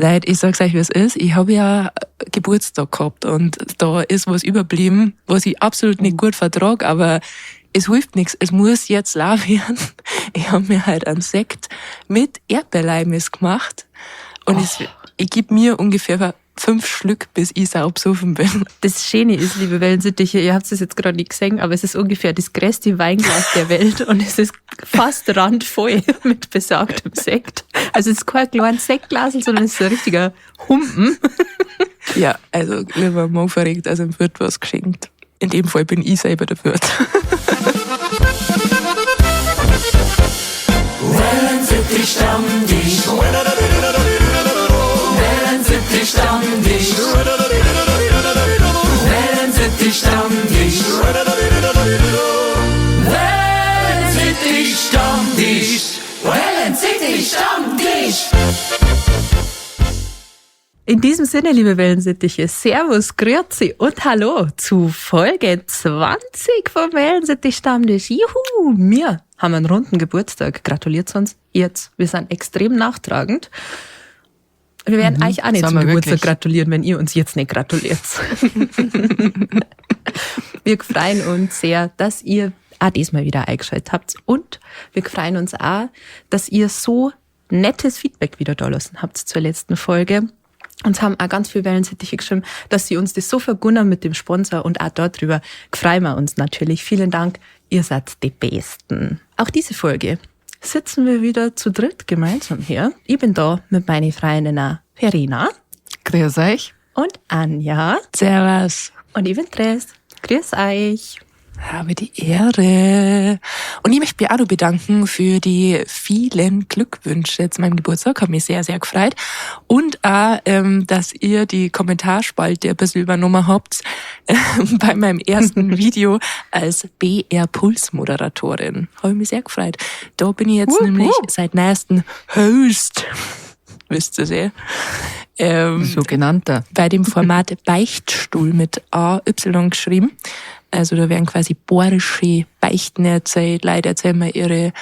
Leute, ich sag's euch, wie es ist. Ich habe ja Geburtstag gehabt und da ist was überblieben, was ich absolut nicht gut vertrag, aber es hilft nichts. Es muss jetzt lau werden. Ich habe mir halt einen Sekt mit Erdbeerleimes gemacht und ich gebe mir ungefähr 5 Schlück, bis ich saubesoffen bin. Das Schöne ist, liebe Wellensittiche, ihr habt es jetzt gerade nicht gesehen, aber es ist ungefähr das größte Weinglas der Welt und es ist fast randvoll mit besagtem Sekt. Also es ist kein kleines Sektglas, sondern es ist ein richtiger Humpen. Ja, also lieber mal verregt, als ihm wird was geschenkt. In dem Fall bin ich selber der Wirt. Wellensittich Stammtisch. Wellensittich Stammtisch. Wellensittich Stammtisch. Wellensittich Stammtisch. Wellensittich Stammtisch. In diesem Sinne, liebe Wellensittiche, Servus, Grüezi und Hallo zu Folge 20 vom Wellensittich Stammtisch. Juhu, wir haben einen runden Geburtstag. Gratuliert uns jetzt. Wir sind extrem nachtragend. Wir werden euch auch nicht Sind zum wir Geburtstag wirklich. gratulieren, wenn ihr uns jetzt nicht gratuliert. Wir freuen uns sehr, dass ihr auch diesmal wieder eingeschaltet habt. Und wir freuen uns auch, dass ihr so nettes Feedback wieder da lassen habt zur letzten Folge. Uns haben auch ganz viele Wellensittiche geschrieben, dass sie uns das so vergunnen mit dem Sponsor und auch darüber freuen wir uns natürlich. Vielen Dank, ihr seid die Besten. Auch diese Folge sitzen wir wieder zu dritt gemeinsam hier. Ich bin da mit meinen Freundinnen Verena. Grüß euch. Und Anja. Servus. Und ich bin Therese. Grüß euch. Habe die Ehre. Und ich möchte mich auch noch bedanken für die vielen Glückwünsche zu meinem Geburtstag. Hat mich sehr, sehr gefreut. Und auch, dass ihr die Kommentarspalte ein bisschen übernommen habt, bei meinem ersten Video als BR Puls Moderatorin. Habe ich mich sehr gefreut. Da bin ich jetzt Wupp, nämlich wupp. seit neuestem Host. Wisst ihr eh. Sogenannter. Bei dem Format Beichtstuhl mit AY geschrieben. Also da werden quasi bohrische Beichten erzählt, Leute erzählen mir ihre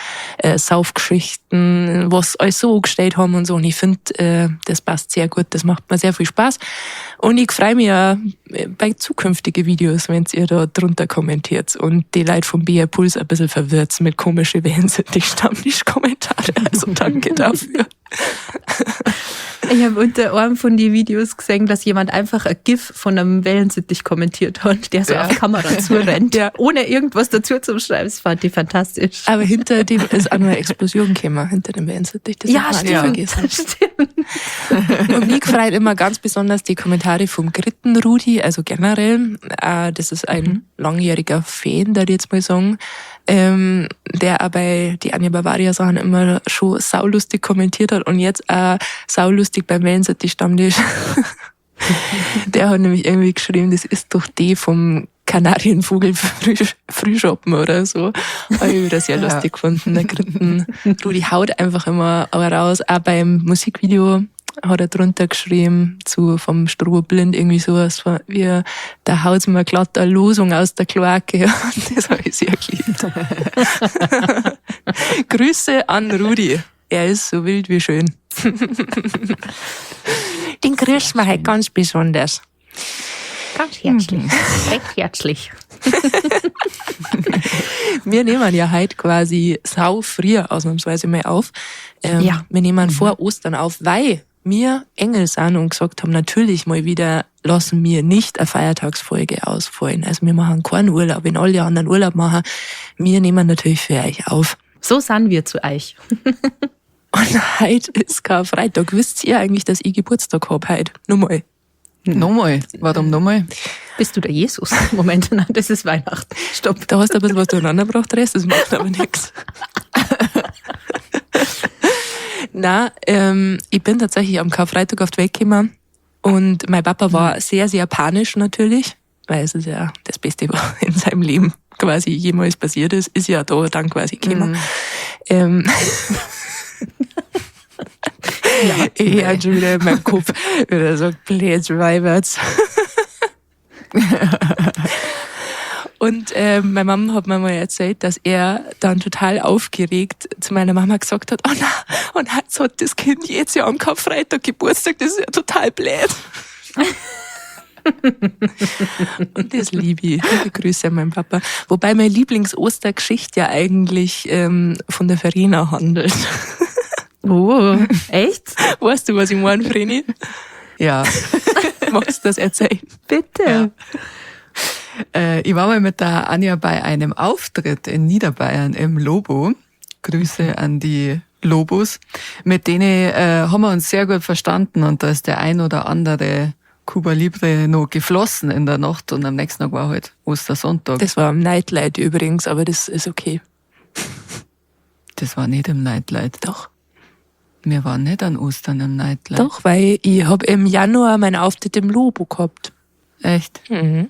Saufgeschichten, was sie alles so angestellt haben und so. Und ich find, das passt sehr gut, das macht mir sehr viel Spaß. Und ich freu mich ja bei zukünftigen Videos, wenn ihr da drunter kommentiert und die Leute vom BR Puls ein bisschen verwirrt mit komischen Wahnsinn, die Stammtisch-Kommentare. Also danke dafür. Ich habe unter einem von den Videos gesehen, dass jemand einfach ein GIF von einem Wellensittich kommentiert hat, der so auf Kamera zurennt, ohne irgendwas dazu zu schreiben. Das fand ich fantastisch. Aber hinter dem ist auch noch eine Explosion gekommen, hinter dem Wellensittich. Das Ja, darf man auch nicht stimmt. vergessen. Stimmt. Und mich freut immer ganz besonders die Kommentare vom Gritten Rudi, also generell. Das ist ein langjähriger Fan, da ich jetzt mal sagen, der auch bei die Anja Bavaria Sachen immer schon saulustig kommentiert hat und jetzt auch saulustig beim Wellensittich Stammtisch. Der hat nämlich irgendwie geschrieben, das ist doch die vom Kanarienvogel Frühschoppen oder so. Hab ich wieder sehr lustig gefunden. Der Gritten Rudi haut einfach immer raus. Auch beim Musikvideo hat er drunter geschrieben, zu vom Strohblind irgendwie sowas von, wie, da haut's mir glatt eine Losung aus der Kloake. Und das hab ich sehr geliebt. Grüße an Rudi. Er ist so wild wie schön. Den grüßen wir halt ganz besonders. Ganz herzlich. Recht herzlich. Wir nehmen ja heute quasi sau früh ausnahmsweise mal auf. Wir nehmen vor Ostern auf, weil wir Engel sind und gesagt haben, natürlich mal wieder lassen wir nicht eine Feiertagsfolge ausfallen. Also wir machen keinen Urlaub, wenn alle anderen Urlaub machen. Wir nehmen natürlich für euch auf. So sind wir zu euch. Und heute ist Karfreitag. Wisst ihr eigentlich, dass ich Geburtstag hab heute? Nochmal. Nochmal? Warum nochmal? Bist du der Jesus? Moment, nein, das ist Weihnachten. Stopp. Da hast du ein bisschen was durcheinander gebracht, Rest, das macht aber nix. Na, ich bin tatsächlich am Karfreitag auf die Welt gekommen und mein Papa war sehr, sehr panisch natürlich, weil es ist ja das Beste, was in seinem Leben quasi jemals passiert ist, ist ja da dann quasi gekommen. Ich hab schon wieder in meinem Kopf wieder so blöd Weiberts. Und meine Mama hat mir mal erzählt, dass er dann total aufgeregt zu meiner Mama gesagt hat, oh na, und jetzt hat das Kind jetzt ja am Karfreitag Geburtstag, das ist ja total blöd. Und das liebe ich. Liebe Grüße an meinen Papa. Wobei meine Lieblings-Ostergeschichte ja eigentlich von der Verena handelt. Oh, echt? Weißt du, was ich meine, Vreni? Ja. Magst du das erzählen? Bitte. Ja. Ich war mal mit der Anja bei einem Auftritt in Niederbayern im Lobo. Grüße an die Lobos. Mit denen haben wir uns sehr gut verstanden und da ist der ein oder andere Cuba Libre noch geflossen in der Nacht und am nächsten Tag war halt Ostersonntag. Das war am Nightlight übrigens, aber das ist okay. Das war nicht im Nightlight. Doch. Wir waren nicht an Ostern im Nightlight. Doch, weil ich hab im Januar meinen Auftritt im Lobo gehabt. Echt? Mhm.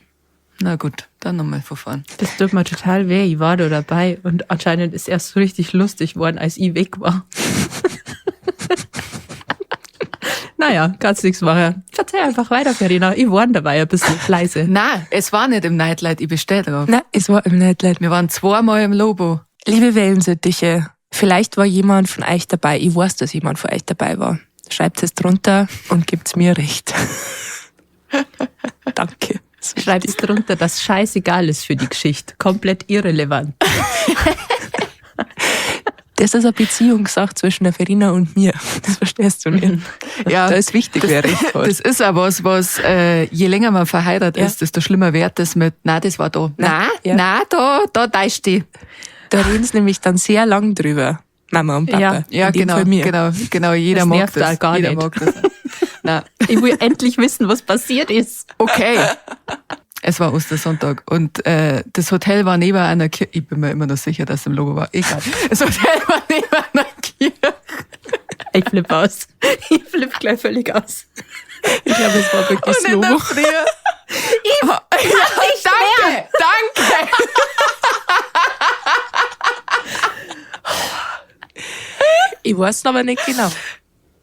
Na gut, dann nochmal von vorn. Das tut mir total weh, ich war da dabei und anscheinend ist erst so richtig lustig geworden, als ich weg war. Naja, kannst nichts machen. Erzähl einfach weiter, Verena. Ich war dabei ein bisschen leise. Nein, es war nicht im Nightlight, ich besteh drauf. Nein, es war im Nightlight. Wir waren zweimal im Lobo. Liebe Wellensittiche, vielleicht war jemand von euch dabei. Ich weiß, dass jemand von euch dabei war. Schreibt es drunter und gebt's mir recht. Danke. Schreibt es drunter, dass scheißegal ist für die Geschichte. Komplett irrelevant. Das ist eine Beziehungssache zwischen der Verena und mir. Das verstehst du nicht. Ja, da ist wichtig, wer recht hat. Das ist auch was, je länger man verheiratet ist, desto schlimmer wird das mit, nein, das war da. Nein, ja. Nein, da täuscht die. Da reden sie nämlich dann sehr lang drüber, Mama und Papa. Ja, ja, In dem genau, Fall mir. genau. Jeder Das mag nervt das. auch gar Jeder nicht. mag das. Nein. Ich will endlich wissen, was passiert ist. Okay. Es war Ostersonntag und das Hotel war neben einer Kirche. Ich bin mir immer noch sicher, dass es im Logo war. Egal. Das Hotel war neben einer Kirche. Ich flippe aus. Ich flippe gleich völlig aus. Ich glaube, es war wirklich Und in der Logo. Früh. Ja, danke, danke. Ich weiß aber nicht genau.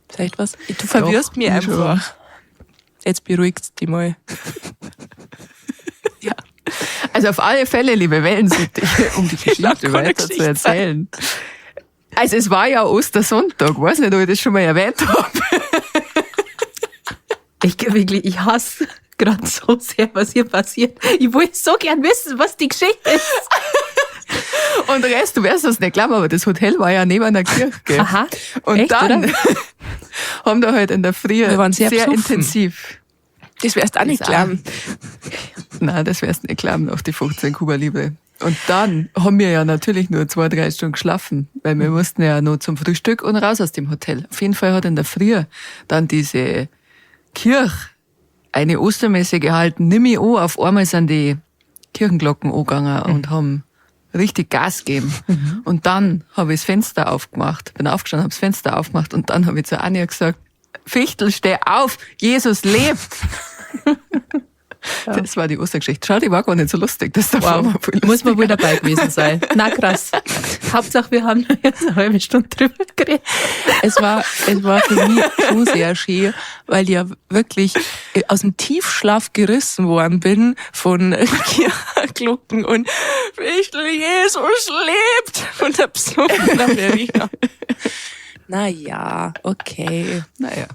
Vielleicht was. Du verwirrst Doch, mich ich einfach. Jetzt beruhigst dich mal. Ja. Also auf alle Fälle, liebe Wellensittiche, um die Ich lag Geschichte keine weiter zu Geschichte. erzählen. Also es war ja Ostersonntag, weiß nicht, ob ich das schon mal erwähnt habe. Ich wirklich, ich hasse gerade so sehr, was hier passiert. Ich wollte so gern wissen, was die Geschichte ist. Und Rest, du wirst das nicht glauben, aber das Hotel war ja neben einer Kirche. Gell? Aha. Und Echt, dann oder? haben da halt in der Früh Wir waren sehr sehr besoffen. intensiv. Das wärst auch nicht Das glauben. Nein, das wärst nicht glauben, auf die 15 Cuba Libre. Und dann haben wir ja natürlich nur 2-3 Stunden geschlafen, weil wir mussten ja noch zum Frühstück und raus aus dem Hotel. Auf jeden Fall hat in der Früh dann diese Kirche eine Ostermesse gehalten. Nimm ich an, auf einmal sind die Kirchenglocken angegangen und haben richtig Gas gegeben. Und dann habe ich das Fenster aufgemacht, bin aufgestanden, habe das Fenster aufgemacht und dann habe ich zu Anja gesagt, Fichtel, steh auf, Jesus lebt. Das war die Ostergeschichte. Schau, die war gar nicht so lustig. Das davor Wow. war voll Muss man lustig. wohl dabei gewesen sein. Na krass. Hauptsache, wir haben jetzt eine halbe Stunde drüber geredet. Es war für mich schon sehr schön, weil ich ja wirklich aus dem Tiefschlaf gerissen worden bin von Kirchenglocken und Fichtel, Jesus lebt von der besoffenen Verena. Naja, okay. Naja.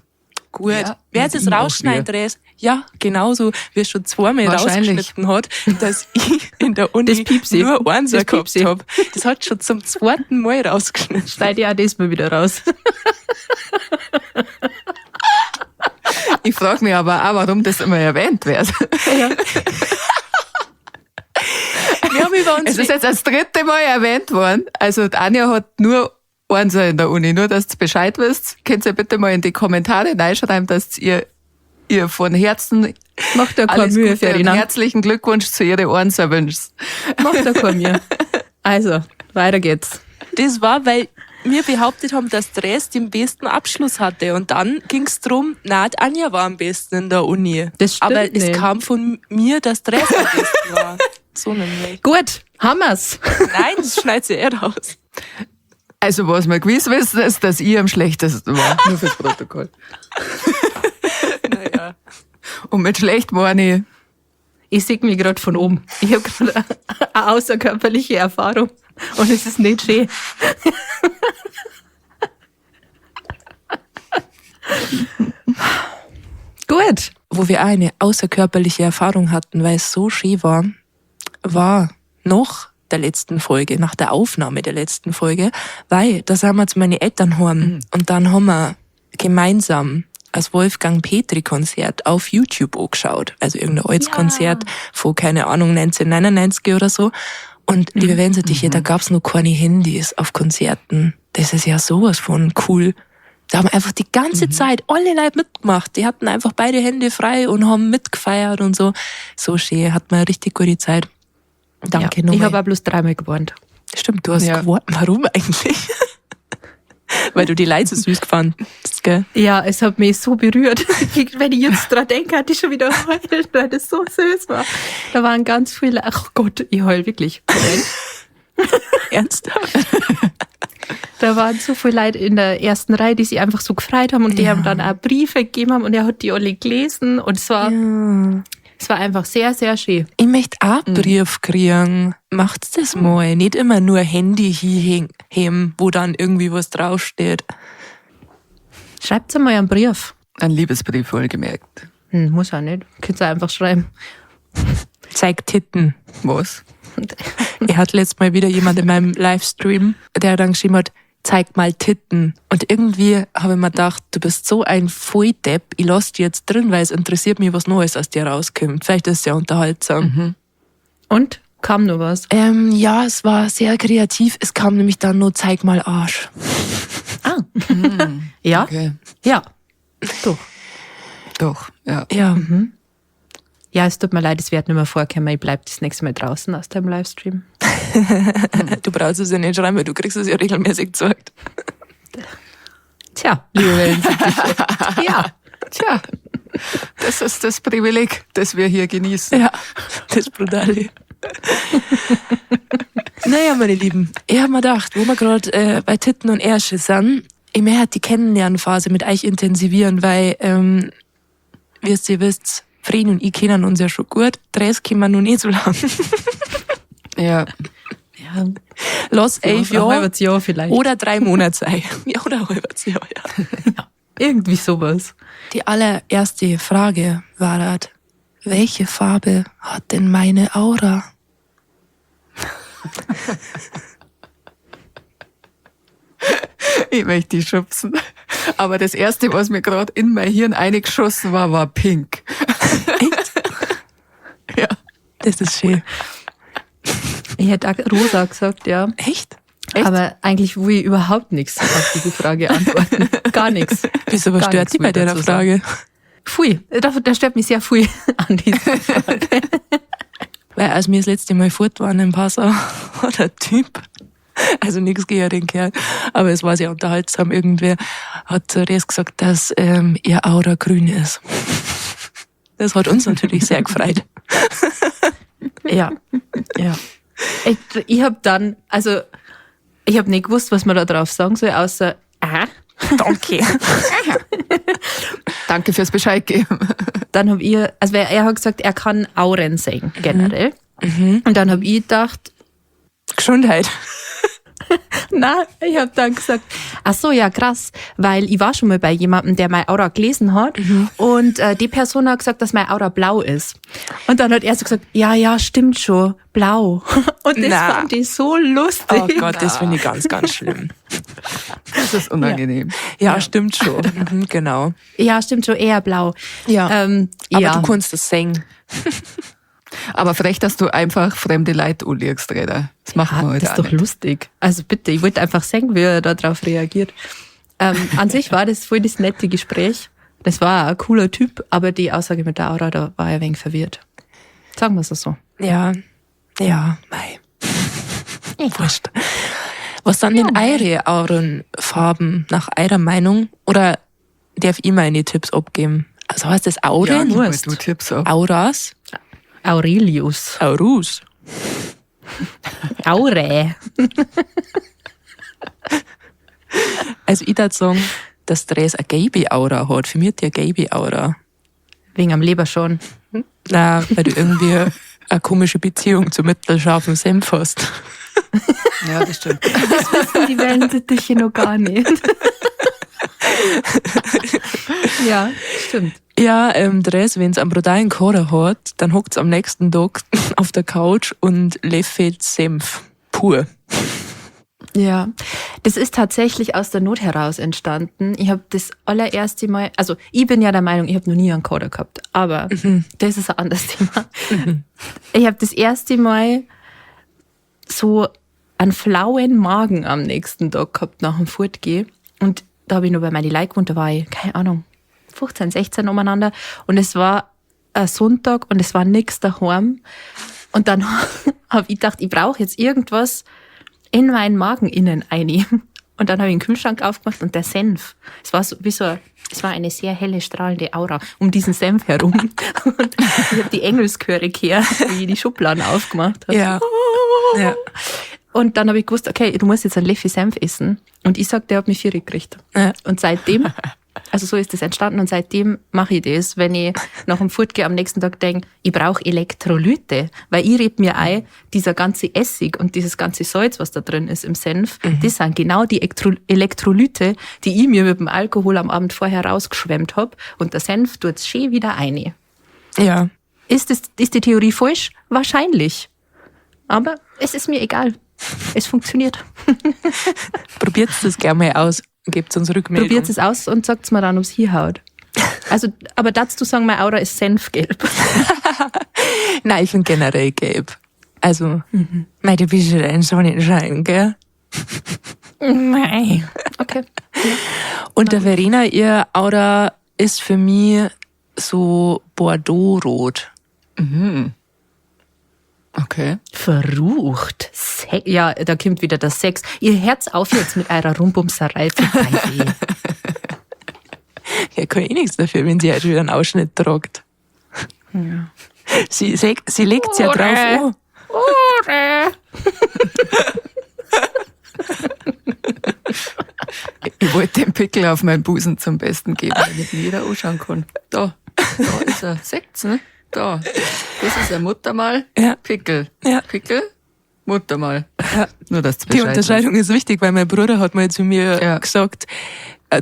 Gut. Ja, Wer jetzt mit es ihm auch rausschneidet, Res, ja, genauso, wie es schon zweimal Wahrscheinlich. rausgeschnitten hat, dass ich in der Uni Das Piepsi. nur eins Das gehabt Piepsi. hab. Das hat schon zum zweiten Mal rausgeschnitten. Schneide ich auch das mal wieder raus. Ich frage mich aber auch, warum das immer erwähnt wird. Wir haben über uns Es ist jetzt das dritte Mal erwähnt worden. Also die Anja hat nur eins in der Uni. Nur, dass ihr Bescheid wisst, könnt ihr bitte mal in die Kommentare reinschreiben, dass ihr von Herzen Macht da keine alles Mühe, Gute und Verena. herzlichen Glückwunsch zu ihrer Einser wünscht. Macht da keine Mühe. Also, weiter geht's. Das war, weil wir behauptet haben, dass Dres den besten Abschluss hatte. Und dann ging's drum, na, die Anja war am besten in der Uni. Das stimmt Aber es nicht. kam von mir, dass Dres am besten war. So nämlich. Gut, haben wir's. Nein, das schneidet sie eh raus. Also was wir gewiss wissen, ist, dass ich am schlechtesten war. Nur fürs Protokoll. Naja. Und mit schlecht meine ich, Ich sehe mich gerade von oben. Ich habe gerade eine außerkörperliche Erfahrung und es ist nicht schön. Gut. Wo wir eine außerkörperliche Erfahrung hatten, weil es so schön war, war noch der letzten Folge, nach der Aufnahme der letzten Folge, weil da sind wir zu meinen Eltern heim und dann haben wir gemeinsam das Wolfgang Petri Konzert auf YouTube angeschaut. Also irgendein altes Konzert von, keine Ahnung, 1999 oder so. Und liebe Wellensittiche, da gab's noch keine Handys auf Konzerten. Das ist ja sowas von cool. Da haben einfach die ganze Zeit alle Leute mitgemacht. Die hatten einfach beide Hände frei und haben mitgefeiert und so. So schön, hat man eine richtig gute Zeit. Danke ja, nochmal. Ich habe auch bloß dreimal gewarnt. Stimmt, du hast Ja. gewarnt. Warum eigentlich? Weil du die Leute so süß fandest, gell? Ja, es hat mich so berührt. Wenn ich jetzt dran denke, hatte ich schon wieder heulen, weil das so süß war. Da waren ganz viele. Ach Gott, ich heul wirklich. Ernsthaft? Da waren so viele Leute in der ersten Reihe, die sich einfach so gefreut haben und die Ja. haben dann auch Briefe gegeben haben und er hat die alle gelesen und es war, es war einfach sehr, sehr schön. Ich möchte auch Brief kriegen. Macht's das mal. Nicht immer nur Handy hinheben, wo dann irgendwie was draufsteht. Schreibt mal einen Brief. Ein Liebesbrief wohlgemerkt. Muss auch nicht. Könnt ihr einfach schreiben. Zeig Titten. Was? Er hat letztes Mal wieder jemand in meinem Livestream, der dann geschrieben hat, zeig mal Titten. Und irgendwie habe ich mir gedacht, du bist so ein Volldepp, ich lass dich jetzt drin, weil es interessiert mich, was Neues aus dir rauskommt. Vielleicht ist es ja unterhaltsam. Und? Kam nur was. Ja, es war sehr kreativ. Es kam nämlich dann nur, zeig mal Arsch. Ah. Ja? Okay. Ja. Doch. Doch, ja. Ja, Ja, es tut mir leid, es wird nicht mehr vorkommen. Ich bleib das nächste Mal draußen aus dem Livestream. du brauchst es ja nicht schreiben, weil du kriegst es ja regelmäßig gezeigt. Tja, liebe Wellensittiche. Ja. Tja, das ist das Privileg, das wir hier genießen. Ja, das ist brutal. Naja, meine Lieben, ich hab mir gedacht, wo wir gerade bei Titten und Ärsche sind, ich möchte die Kennenlernphase mit euch intensivieren, weil, wie ihr wisst, Vreni und ich kennen uns ja schon gut, Dress kennen wir noch nicht so lange. Ja. Ja. Lass 11 Ein Jahre halbes Jahr vielleicht. oder 3 Monate sein. Ja, oder ein halbes Jahr, ja. Irgendwie sowas. Die allererste Frage war halt, welche Farbe hat denn meine Aura? Ich möchte die schubsen. Aber das Erste, was mir gerade in mein Hirn eingeschossen war, war pink. Echt? Ja. Das ist schön. Ich hätte auch rosa gesagt, ja. Echt? Echt? Aber eigentlich will ich überhaupt nichts auf diese Frage antworten. Gar nichts. Wieso, was Gar stört nichts dich bei will ich der dazu sagen. Frage? Pfui, da stört mich sehr viel an dieser Frage. Weil als wir das letzte Mal fort waren in Passau, hat der Typ, also nichts gegen den Kerl, aber es war sehr unterhaltsam, irgendwer hat zu Res gesagt, dass ihr Aura grün ist. Das hat uns natürlich sehr gefreut. Ja, ja. Ich habe dann, also ich habe nicht gewusst, was man da drauf sagen soll, außer, aha. Danke. Danke fürs Bescheid geben. Dann habe ich, also weil er hat gesagt, er kann Auren sehen, generell. Und dann habe ich gedacht, Gesundheit. na, ich habe dann gesagt, ach so, ja, krass, weil ich war schon mal bei jemandem, der meine Aura gelesen hat und die Person hat gesagt, dass meine Aura blau ist. Und dann hat er so gesagt, ja, ja, stimmt schon, blau. Und das Na. fand ich so lustig. Oh Gott, das finde ich ganz, ganz schlimm. Das ist unangenehm. Ja, stimmt schon. Mhm, genau. Ja, stimmt schon, eher blau. Ja. Aber ja. du kannst das singen. Aber frech, dass du einfach fremde Leute anlegst, Reda. Das macht man Ah, halt das auch ist doch nicht. lustig. Also bitte, ich wollte einfach sehen, wie er da drauf reagiert. An sich war das voll das nette Gespräch. Das war ein cooler Typ, aber die Aussage mit der Aura, da war er ein wenig verwirrt. Sagen wir es so. Ja, ja, mei. Wurscht. Was sind denn eure Aurenfarben nach eurer Meinung? Oder darf ich meine Tipps abgeben? Also heißt das Ja, Auren? gib mal Wurst. du Tipps ab. Auras? Aurelius. Aurus. Aure. Also ich würde sagen, dass Dres eine gelbe Aura hat. Für mich hat die eine gelbe Aura. Wegen am Leber schon. Na, weil du irgendwie eine komische Beziehung zu mittelscharfen Senf hast. Ja, das stimmt. Das wissen die Wellensittiche noch gar nicht. Ja, stimmt. Ja, Dress, wenn's einen brutalen Kater hat, dann hockt's am nächsten Tag auf der Couch und löffelt Senf. Pur. Ja, das ist tatsächlich aus der Not heraus entstanden. Ich hab das allererste Mal, also ich bin ja der Meinung, ich hab noch nie einen Kater gehabt, aber das ist ein anderes Thema. Ich hab das erste Mal so einen flauen Magen am nächsten Tag gehabt nach dem Fortgehen. Und da hab ich noch bei meinen Leuten gewohnt, da war ich, keine Ahnung, 15, 16 umeinander. Und es war ein Sonntag und es war nix daheim. Und dann hab ich gedacht, ich brauch jetzt irgendwas in meinen Magen innen ein. Und dann hab ich den Kühlschrank aufgemacht und der Senf. Es war so, wie so, es war eine sehr helle, strahlende Aura um diesen Senf herum. Und ich hab die Engelschöre gehört, wie ich die Schubladen aufgemacht hab. Ja. Ja. Und dann hab ich gewusst, okay, du musst jetzt einen Löffel Senf essen. Und ich sag, der hat mich vierig gekriegt. Ja. Und seitdem, also so ist das entstanden und seitdem mache ich das, wenn ich nach dem Fortgehen am nächsten Tag denk, ich brauch Elektrolyte, weil ich red mir ein, dieser ganze Essig und dieses ganze Salz, was da drin ist im Senf, das sind genau die Elektrolyte, die ich mir mit dem Alkohol am Abend vorher rausgeschwemmt hab und der Senf tut's schön wieder rein. Ja. Ist die Theorie falsch? Wahrscheinlich. Aber es ist mir egal. Es funktioniert. Probiert das gerne mal aus. Gebt uns Rückmeldung. Probiert es aus und sagt's mir dann, ob's hinhaut. Also, aber dazu sagen, meine Aura ist senfgelb. Nein, ich find generell gelb. Also, mei, du bist ja ein Sonnenschein, gell? Nein. Okay. Und der Verena, ihr Aura ist für mich so Bordeaux-rot. Okay. Verrucht. Ja, da kommt wieder das Sex. Ihr Herz auf jetzt mit eurer Rumbumserei vorbei. Ja, kann ich eh nichts dafür, wenn sie halt wieder einen Ausschnitt tragt. Ja. Sie legt's ja drauf an. Ore. Ich wollte den Pickel auf meinen Busen zum Besten geben, damit ihn jeder anschauen kann. Da ist er. Seht's, ne? Da. Das ist ein Muttermal. Ja. Pickel. Ja. Pickel, Muttermal. Ja. Nur, dass du Die Bescheid Unterscheidung weißt. ist wichtig, weil mein Bruder hat mal zu mir gesagt,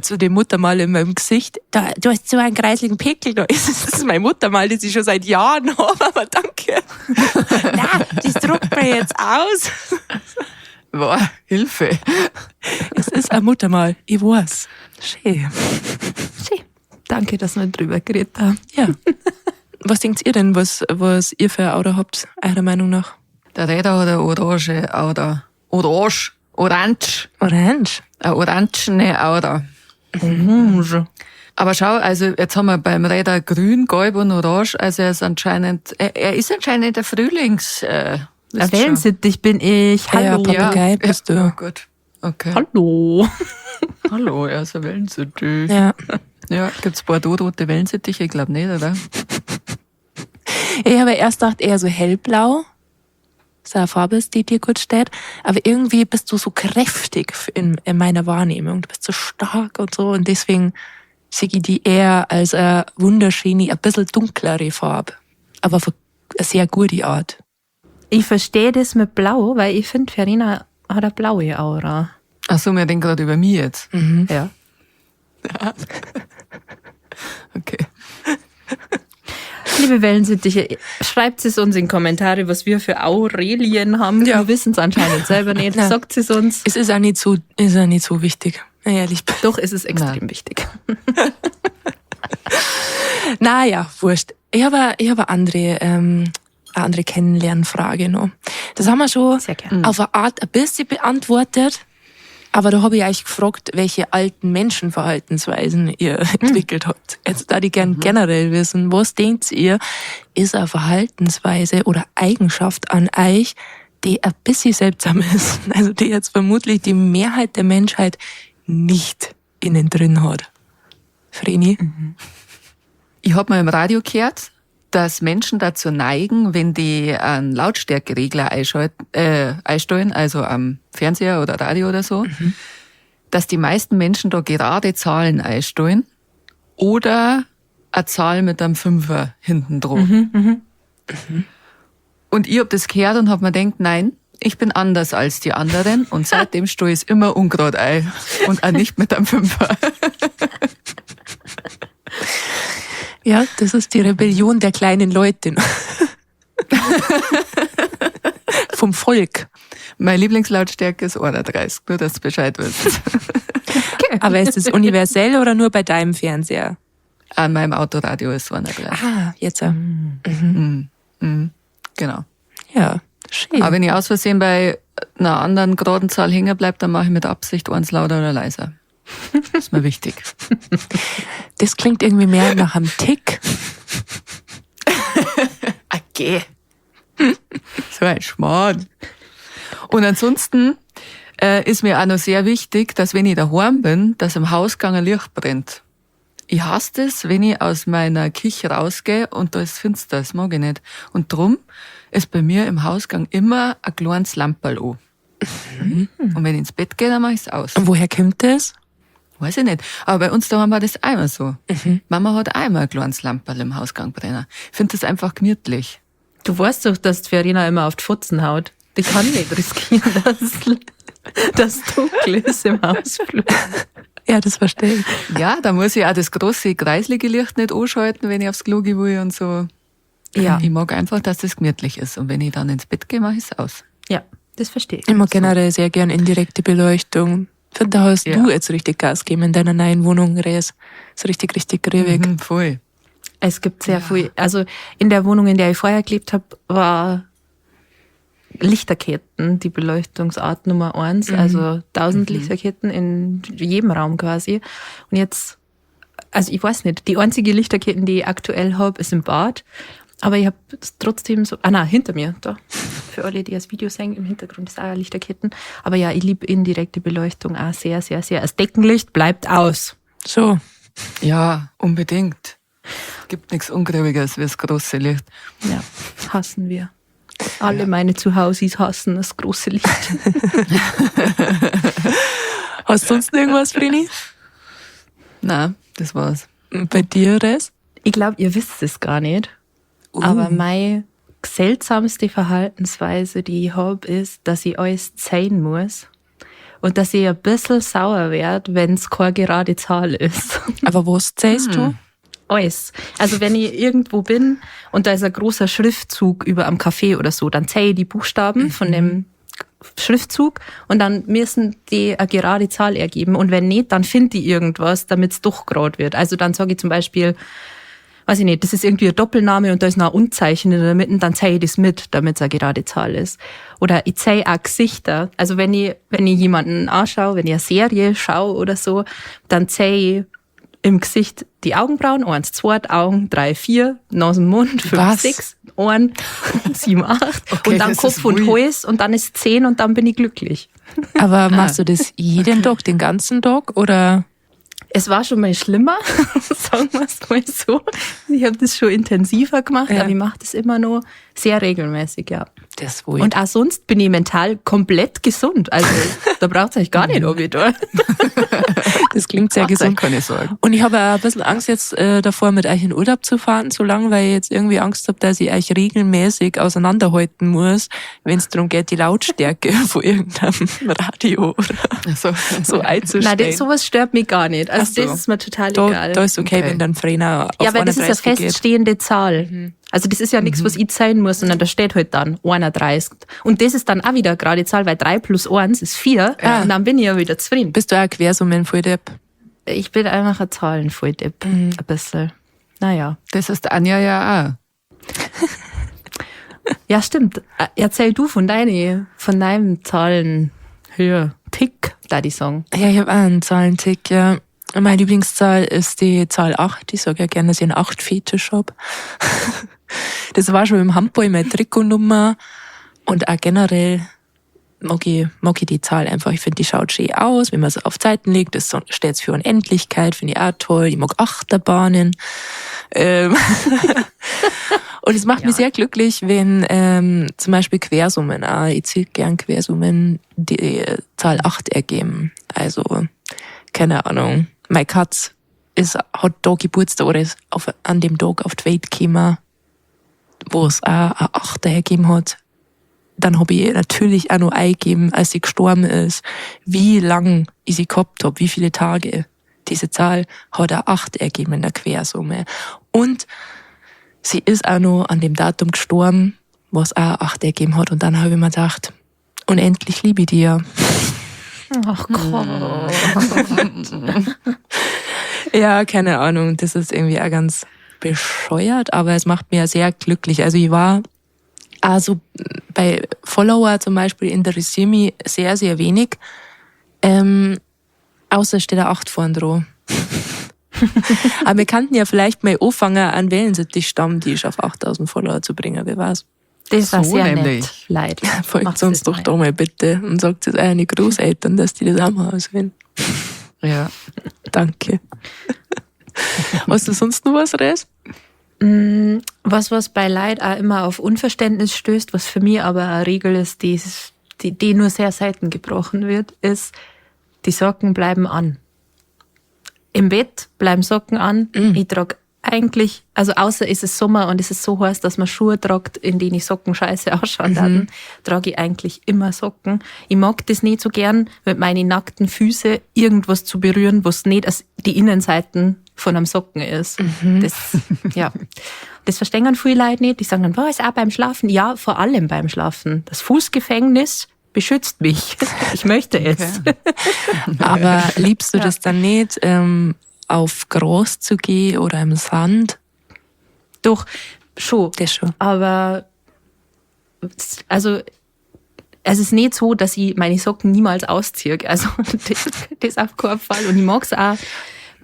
zu dem Muttermal in meinem Gesicht, da, du hast so einen kreisligen Pickel, da ist es, das ist mein Muttermal, das ich schon seit Jahren habe, aber danke. Na, das druckt mir jetzt aus. Boah, Hilfe. Es ist ein Muttermal, ich weiß. Schön. Schön. Danke, dass wir drüber geredet haben. Ja. Was denkt ihr denn, was ihr für eine Aura habt, eurer Meinung nach? Der Räder hat eine orange Aura. Orange. Orange. Orange. Eine orangene Aura. Orange. Aber schau, also jetzt haben wir beim Räder grün, gelb und orange. Also er ist anscheinend, er ist anscheinend der Frühlings... Ein Wellensittich bin ich. Hallo. Ja, Papagei bist du. Ja, gut. Okay. Hallo. Hallo, er ist ein Wellensittich. Ja. Ja, gibt's Bordeaux-rote Wellensittiche? Ich glaub nicht, oder? Ich habe erst gedacht, eher so hellblau. So eine Farbe ist, die dir gut steht. Aber irgendwie bist du so kräftig in meiner Wahrnehmung. Du bist so stark und so. Und deswegen sehe ich die eher als eine wunderschöne, ein bisschen dunklere Farbe. Aber auf eine sehr gute Art. Ich verstehe das mit Blau, weil ich finde, Verena hat eine blaue Aura. Ach so, wir reden gerade über mich jetzt. Mhm. Ja. Okay. Liebe Wellensittiche, schreibt es uns in Kommentare, was wir für Aurelien haben. Ja. Wir wissen es anscheinend selber nicht. Nein. Sagt es uns. Es ist auch nicht so, ist auch nicht so wichtig. Wenn ich ehrlich bin. Doch, es ist extrem Nein. wichtig. Naja, wurscht. Ich habe eine andere Kennenlernfrage noch. Das haben wir schon Sehr gern. auf eine Art ein bisschen beantwortet. Aber da habe ich euch gefragt, welche alten Menschenverhaltensweisen ihr entwickelt habt. Jetzt da die gern generell wissen, was denkt ihr, ist eine Verhaltensweise oder Eigenschaft an euch, die ein bisschen seltsam ist? Also die jetzt vermutlich die Mehrheit der Menschheit nicht innen drin hat. Vreni? Ich hab mal im Radio gehört, dass Menschen dazu neigen, wenn die einen Lautstärkeregler einstellen, also am Fernseher oder Radio oder so, dass die meisten Menschen da gerade Zahlen einstellen oder eine Zahl mit einem Fünfer hinten dran. Und ich hab das gehört und hab mir gedacht, nein, ich bin anders als die anderen und seitdem stehe ich immer ungerad ein und auch nicht mit einem Fünfer. Ja, das ist die Rebellion der kleinen Leute. Vom Volk. Meine Lieblingslautstärke ist 31, nur dass du Bescheid wisst. Okay. Aber ist das universell oder nur bei deinem Fernseher? An meinem Autoradio ist 31. Ah, jetzt. Genau. Ja, schön. Aber wenn ich aus Versehen bei einer anderen geraden Zahl hängen bleib, dann mache ich mit Absicht eins lauter oder leiser. Das ist mir wichtig. Das klingt irgendwie mehr nach einem Tick. Okay. So ein Schmarrn. Und ansonsten ist mir auch noch sehr wichtig, dass wenn ich daheim bin, dass im Hausgang ein Licht brennt. Ich hasse das, wenn ich aus meiner Küche rausgehe und da ist finster, das mag ich nicht. Und drum ist bei mir im Hausgang immer ein kleines Lamperl an. Und wenn ich ins Bett gehe, dann mach ich's aus. Und woher kommt das? Weiß ich nicht. Aber bei uns daheim war das auch immer so. Mama hat auch immer ein kleines Lamperl im Hausgang brennen. Ich find das einfach gemütlich. Du weißt doch, dass die Verena immer auf die Fotzen haut. Die kann nicht riskieren, dass dunkel ist im Hausflur. Ja, das verstehe ich. Ja, da muss ich auch das große, kreislige Licht nicht anschalten, wenn ich aufs Klo gehe will und so. Ja. Ich mag einfach, dass das gemütlich ist. Und wenn ich dann ins Bett gehe, mach ich's aus. Ja, das verstehe ich. Ich mag generell sehr gern indirekte Beleuchtung. Ich finde, da hast du jetzt richtig Gas gegeben in deiner neuen Wohnung, Res. Ist richtig, richtig griffig. Voll. Es gibt sehr viel. Also in der Wohnung, in der ich vorher gelebt hab, war Lichterketten die Beleuchtungsart Nummer 1. Also 1000 Lichterketten in jedem Raum quasi. Und jetzt, also ich weiß nicht, die einzige Lichterketten, die ich aktuell hab, ist im Bad. Aber ich hab trotzdem so, ah nein, hinter mir, da. Für alle, die das Video sehen, im Hintergrund ist auch Lichterketten. Aber ja, ich lieb indirekte Beleuchtung auch sehr, sehr, sehr. Das Deckenlicht bleibt aus. So. Ja, unbedingt. Gibt nichts Ungrübigeres wie das große Licht. Ja, hassen wir. Alle meine Zuhausis hassen das große Licht. Hast du sonst irgendwas, Vreni? Nein, das war's. Und bei dir, Res? Ich glaub, ihr wisst es gar nicht. Aber meine seltsamste Verhaltensweise, die ich hab, ist, dass ich alles zeigen muss. Und dass ich ein bisschen sauer werd, wenn's keine gerade Zahl ist. Aber was zählst du? Alles. Also wenn ich irgendwo bin und da ist ein großer Schriftzug über am Café oder so, dann zähle ich die Buchstaben von dem Schriftzug und dann müssen die eine gerade Zahl ergeben. Und wenn nicht, dann finde ich irgendwas, damit's doch grad wird. Also dann sage ich zum Beispiel, weiß ich nicht, das ist irgendwie ein Doppelname und da ist noch ein Unzeichen in der Mitte, dann zeige ich das mit, damit's eine gerade Zahl ist. Oder ich zeige auch Gesichter. Also wenn ich jemanden anschaue, wenn ich eine Serie schaue oder so, dann zeige ich im Gesicht die Augenbrauen, 1, 2, Augen, 3, 4, Nase, Mund, 5, Was? 6, Ohren, 7, 8 Okay, und dann das Kopf ist und weird. Hals und dann ist 10 und dann bin ich glücklich. Aber machst du das jeden Tag, den ganzen Tag oder? Es war schon mal schlimmer, sagen wir's mal so. Ich hab das schon intensiver gemacht, aber ich mach das immer noch sehr regelmäßig, ja. Das ist wohl. Und auch sonst bin ich mental komplett gesund. Also da braucht's euch gar nicht, ob ich da. Das klingt sehr Macht euch gesund. keine Sorgen. Und ich habe auch ein bisschen Angst jetzt davor, mit euch in Urlaub zu fahren, so lange, weil ich jetzt irgendwie Angst habe, dass ich euch regelmäßig auseinanderhalten muss, wenn es darum geht, die Lautstärke von irgendeinem Radio oder So. so einzustellen. Nein, sowas stört mich gar nicht. Also Ach so. das ist mir total Da, egal. da ist okay, Okay. wenn dann Verena auf Ja, weil das ist eine 31 geht. feststehende Zahl. Also das ist ja nichts, was ich zählen muss, sondern da steht halt dann 31. Und das ist dann auch wieder eine gerade Zahl, weil 3 plus 1 ist 4. Und dann bin ich ja wieder zufrieden. Bist du auch Quersummen-Volldepp? Ich bin einfach ein Zahlenvolldepp. Ein bisschen. Naja. Das ist Anja ja auch. Ja, stimmt. Erzähl du von deinem Zahlenhöhe. Tick, da die Song. Ja, ich hab auch einen Zahlentick, ja. Meine Lieblingszahl ist die Zahl 8. Ich sag ja gerne, dass ich einen 8-Fetisch hab. Das war schon im Handball meine Trikotnummer. Und auch generell mag ich die Zahl einfach. Ich find, die schaut schön aus, wenn man sie auf Zeiten legt. Das steht's für Unendlichkeit, finde ich auch toll. Ich mag Achterbahnen. Und es macht mich sehr glücklich, wenn zum Beispiel Quersummen, auch, ich zähle gern Quersummen, die Zahl 8 ergeben. Also, keine Ahnung. Meine Katz Hat da Geburtstag oder ist an dem Tag auf die Welt gekommen, wo es auch eine Achter hergegeben hat. Dann habe ich natürlich auch noch eingegeben, als sie gestorben ist, wie lang ich sie gehabt hab, wie viele Tage. Diese Zahl hat eine 8 ergeben in der Quersumme. Und sie ist auch noch an dem Datum gestorben, was auch eine 8 ergeben hat. Und dann habe ich mir gedacht, unendlich liebe ich dich ja. Ach Gott. Ja, keine Ahnung. Das ist irgendwie auch ganz bescheuert, aber es macht mir sehr glücklich. Also ich war also bei Follower zum Beispiel interessiere mich sehr, sehr wenig. Außer steht da 8 vorn dran. Aber wir könnten ja vielleicht mal anfangen, einen Wellensittich-Stammtisch auf 8000 Follower zu bringen, wer weiß. Das war So sehr nämlich. nett, leid. Folgt Macht's uns das doch mal. da mal bitte und sagt es euren Großeltern, dass die das auch mal auswählen. Ja. Danke. Hast du sonst noch was, Res? Was bei Leid auch immer auf Unverständnis stößt, was für mich aber eine Regel ist, die nur sehr selten gebrochen wird, ist, die Socken bleiben an. Im Bett bleiben Socken an. Ich trage eigentlich, also außer es ist Sommer und es ist so heiß, dass man Schuhe tragt, in denen die Socken scheiße ausschauen werden, trage ich eigentlich immer Socken. Ich mag das nicht so gern, mit meinen nackten Füßen irgendwas zu berühren, was nicht als die Innenseiten von einem Socken ist. Das, ja. Das verstehen viele Leute nicht. Die sagen dann, was, auch beim Schlafen? Ja, vor allem beim Schlafen. Das Fußgefängnis beschützt mich. Ich möchte es. Okay. Aber liebst du das dann nicht, auf Gras zu gehen oder im Sand? Doch, schon. Das schon. Aber also, es ist nicht so, dass ich meine Socken niemals ausziehe. Also das auf keinen Fall. Und ich mag's auch,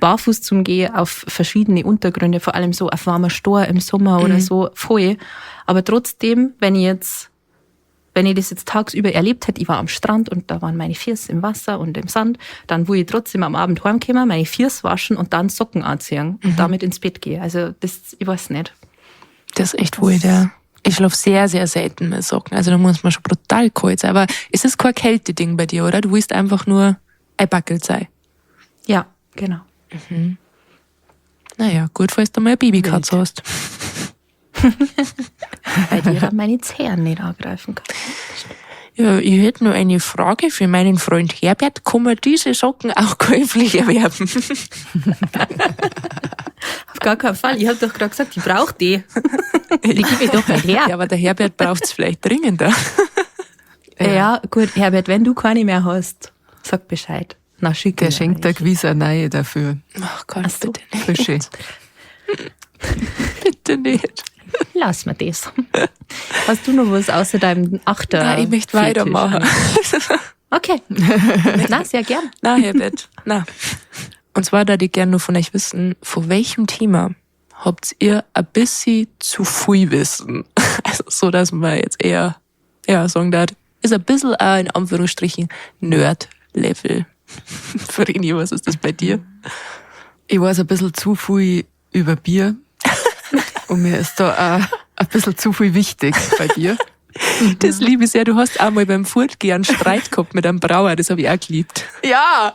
barfuß zum Gehen auf verschiedene Untergründe, vor allem so auf warmer Stor im Sommer oder so, voll. Aber trotzdem, wenn ich das jetzt tagsüber erlebt hätte, ich war am Strand und da waren meine Füße im Wasser und im Sand, dann wo ich trotzdem am Abend heimkomme, meine Füße waschen und dann Socken anziehen und damit ins Bett gehe. Also das, ich weiß nicht. Das ist echt wohl, ja. Ich schlafe sehr, sehr selten mit Socken. Also da muss man schon brutal kalt sein. Aber es ist kein Kälteding bei dir, oder? Du willst einfach nur ein Backel sein. Ja, genau. Naja, gut, falls du mal eine Babykatze hast. Weil die dann meine Zehen nicht angreifen kann. Ja, ich hätte nur eine Frage für meinen Freund Herbert. Kann man diese Socken auch käuflich erwerben? Auf gar keinen Fall. Ich hab doch gerade gesagt, ich brauch die. Die gebe ich doch nicht her. Ja, aber der Herbert braucht's vielleicht dringender. Ja, gut, Herbert, wenn du keine mehr hast, sag Bescheid. Na, schick Der mir schenkt der welche. gewiss eine neue dafür. Ach Gott, Ach so. bitte nicht. Frische. Bitte nicht. Lass mir das. Hast du noch was außer deinem Achter? Nein, ich möchte weitermachen. Okay. Na, sehr gern. Na, Herbert, na. Und zwar da ich gerne nur von euch wissen, vor welchem Thema habt ihr ein bisschen zu viel Wissen? Also so, dass man jetzt eher ja, sagen darf, ist ein bisschen auch in Anführungsstrichen Nerd-Level. Vreni, was ist das bei dir? Ich weiß ein bisschen zu viel über Bier. Und mir ist da auch ein bisschen zu viel wichtig bei dir. Das liebe ich sehr. Du hast auch mal beim Fortgehen einen Streit gehabt mit einem Brauer. Das habe ich auch geliebt. Ja!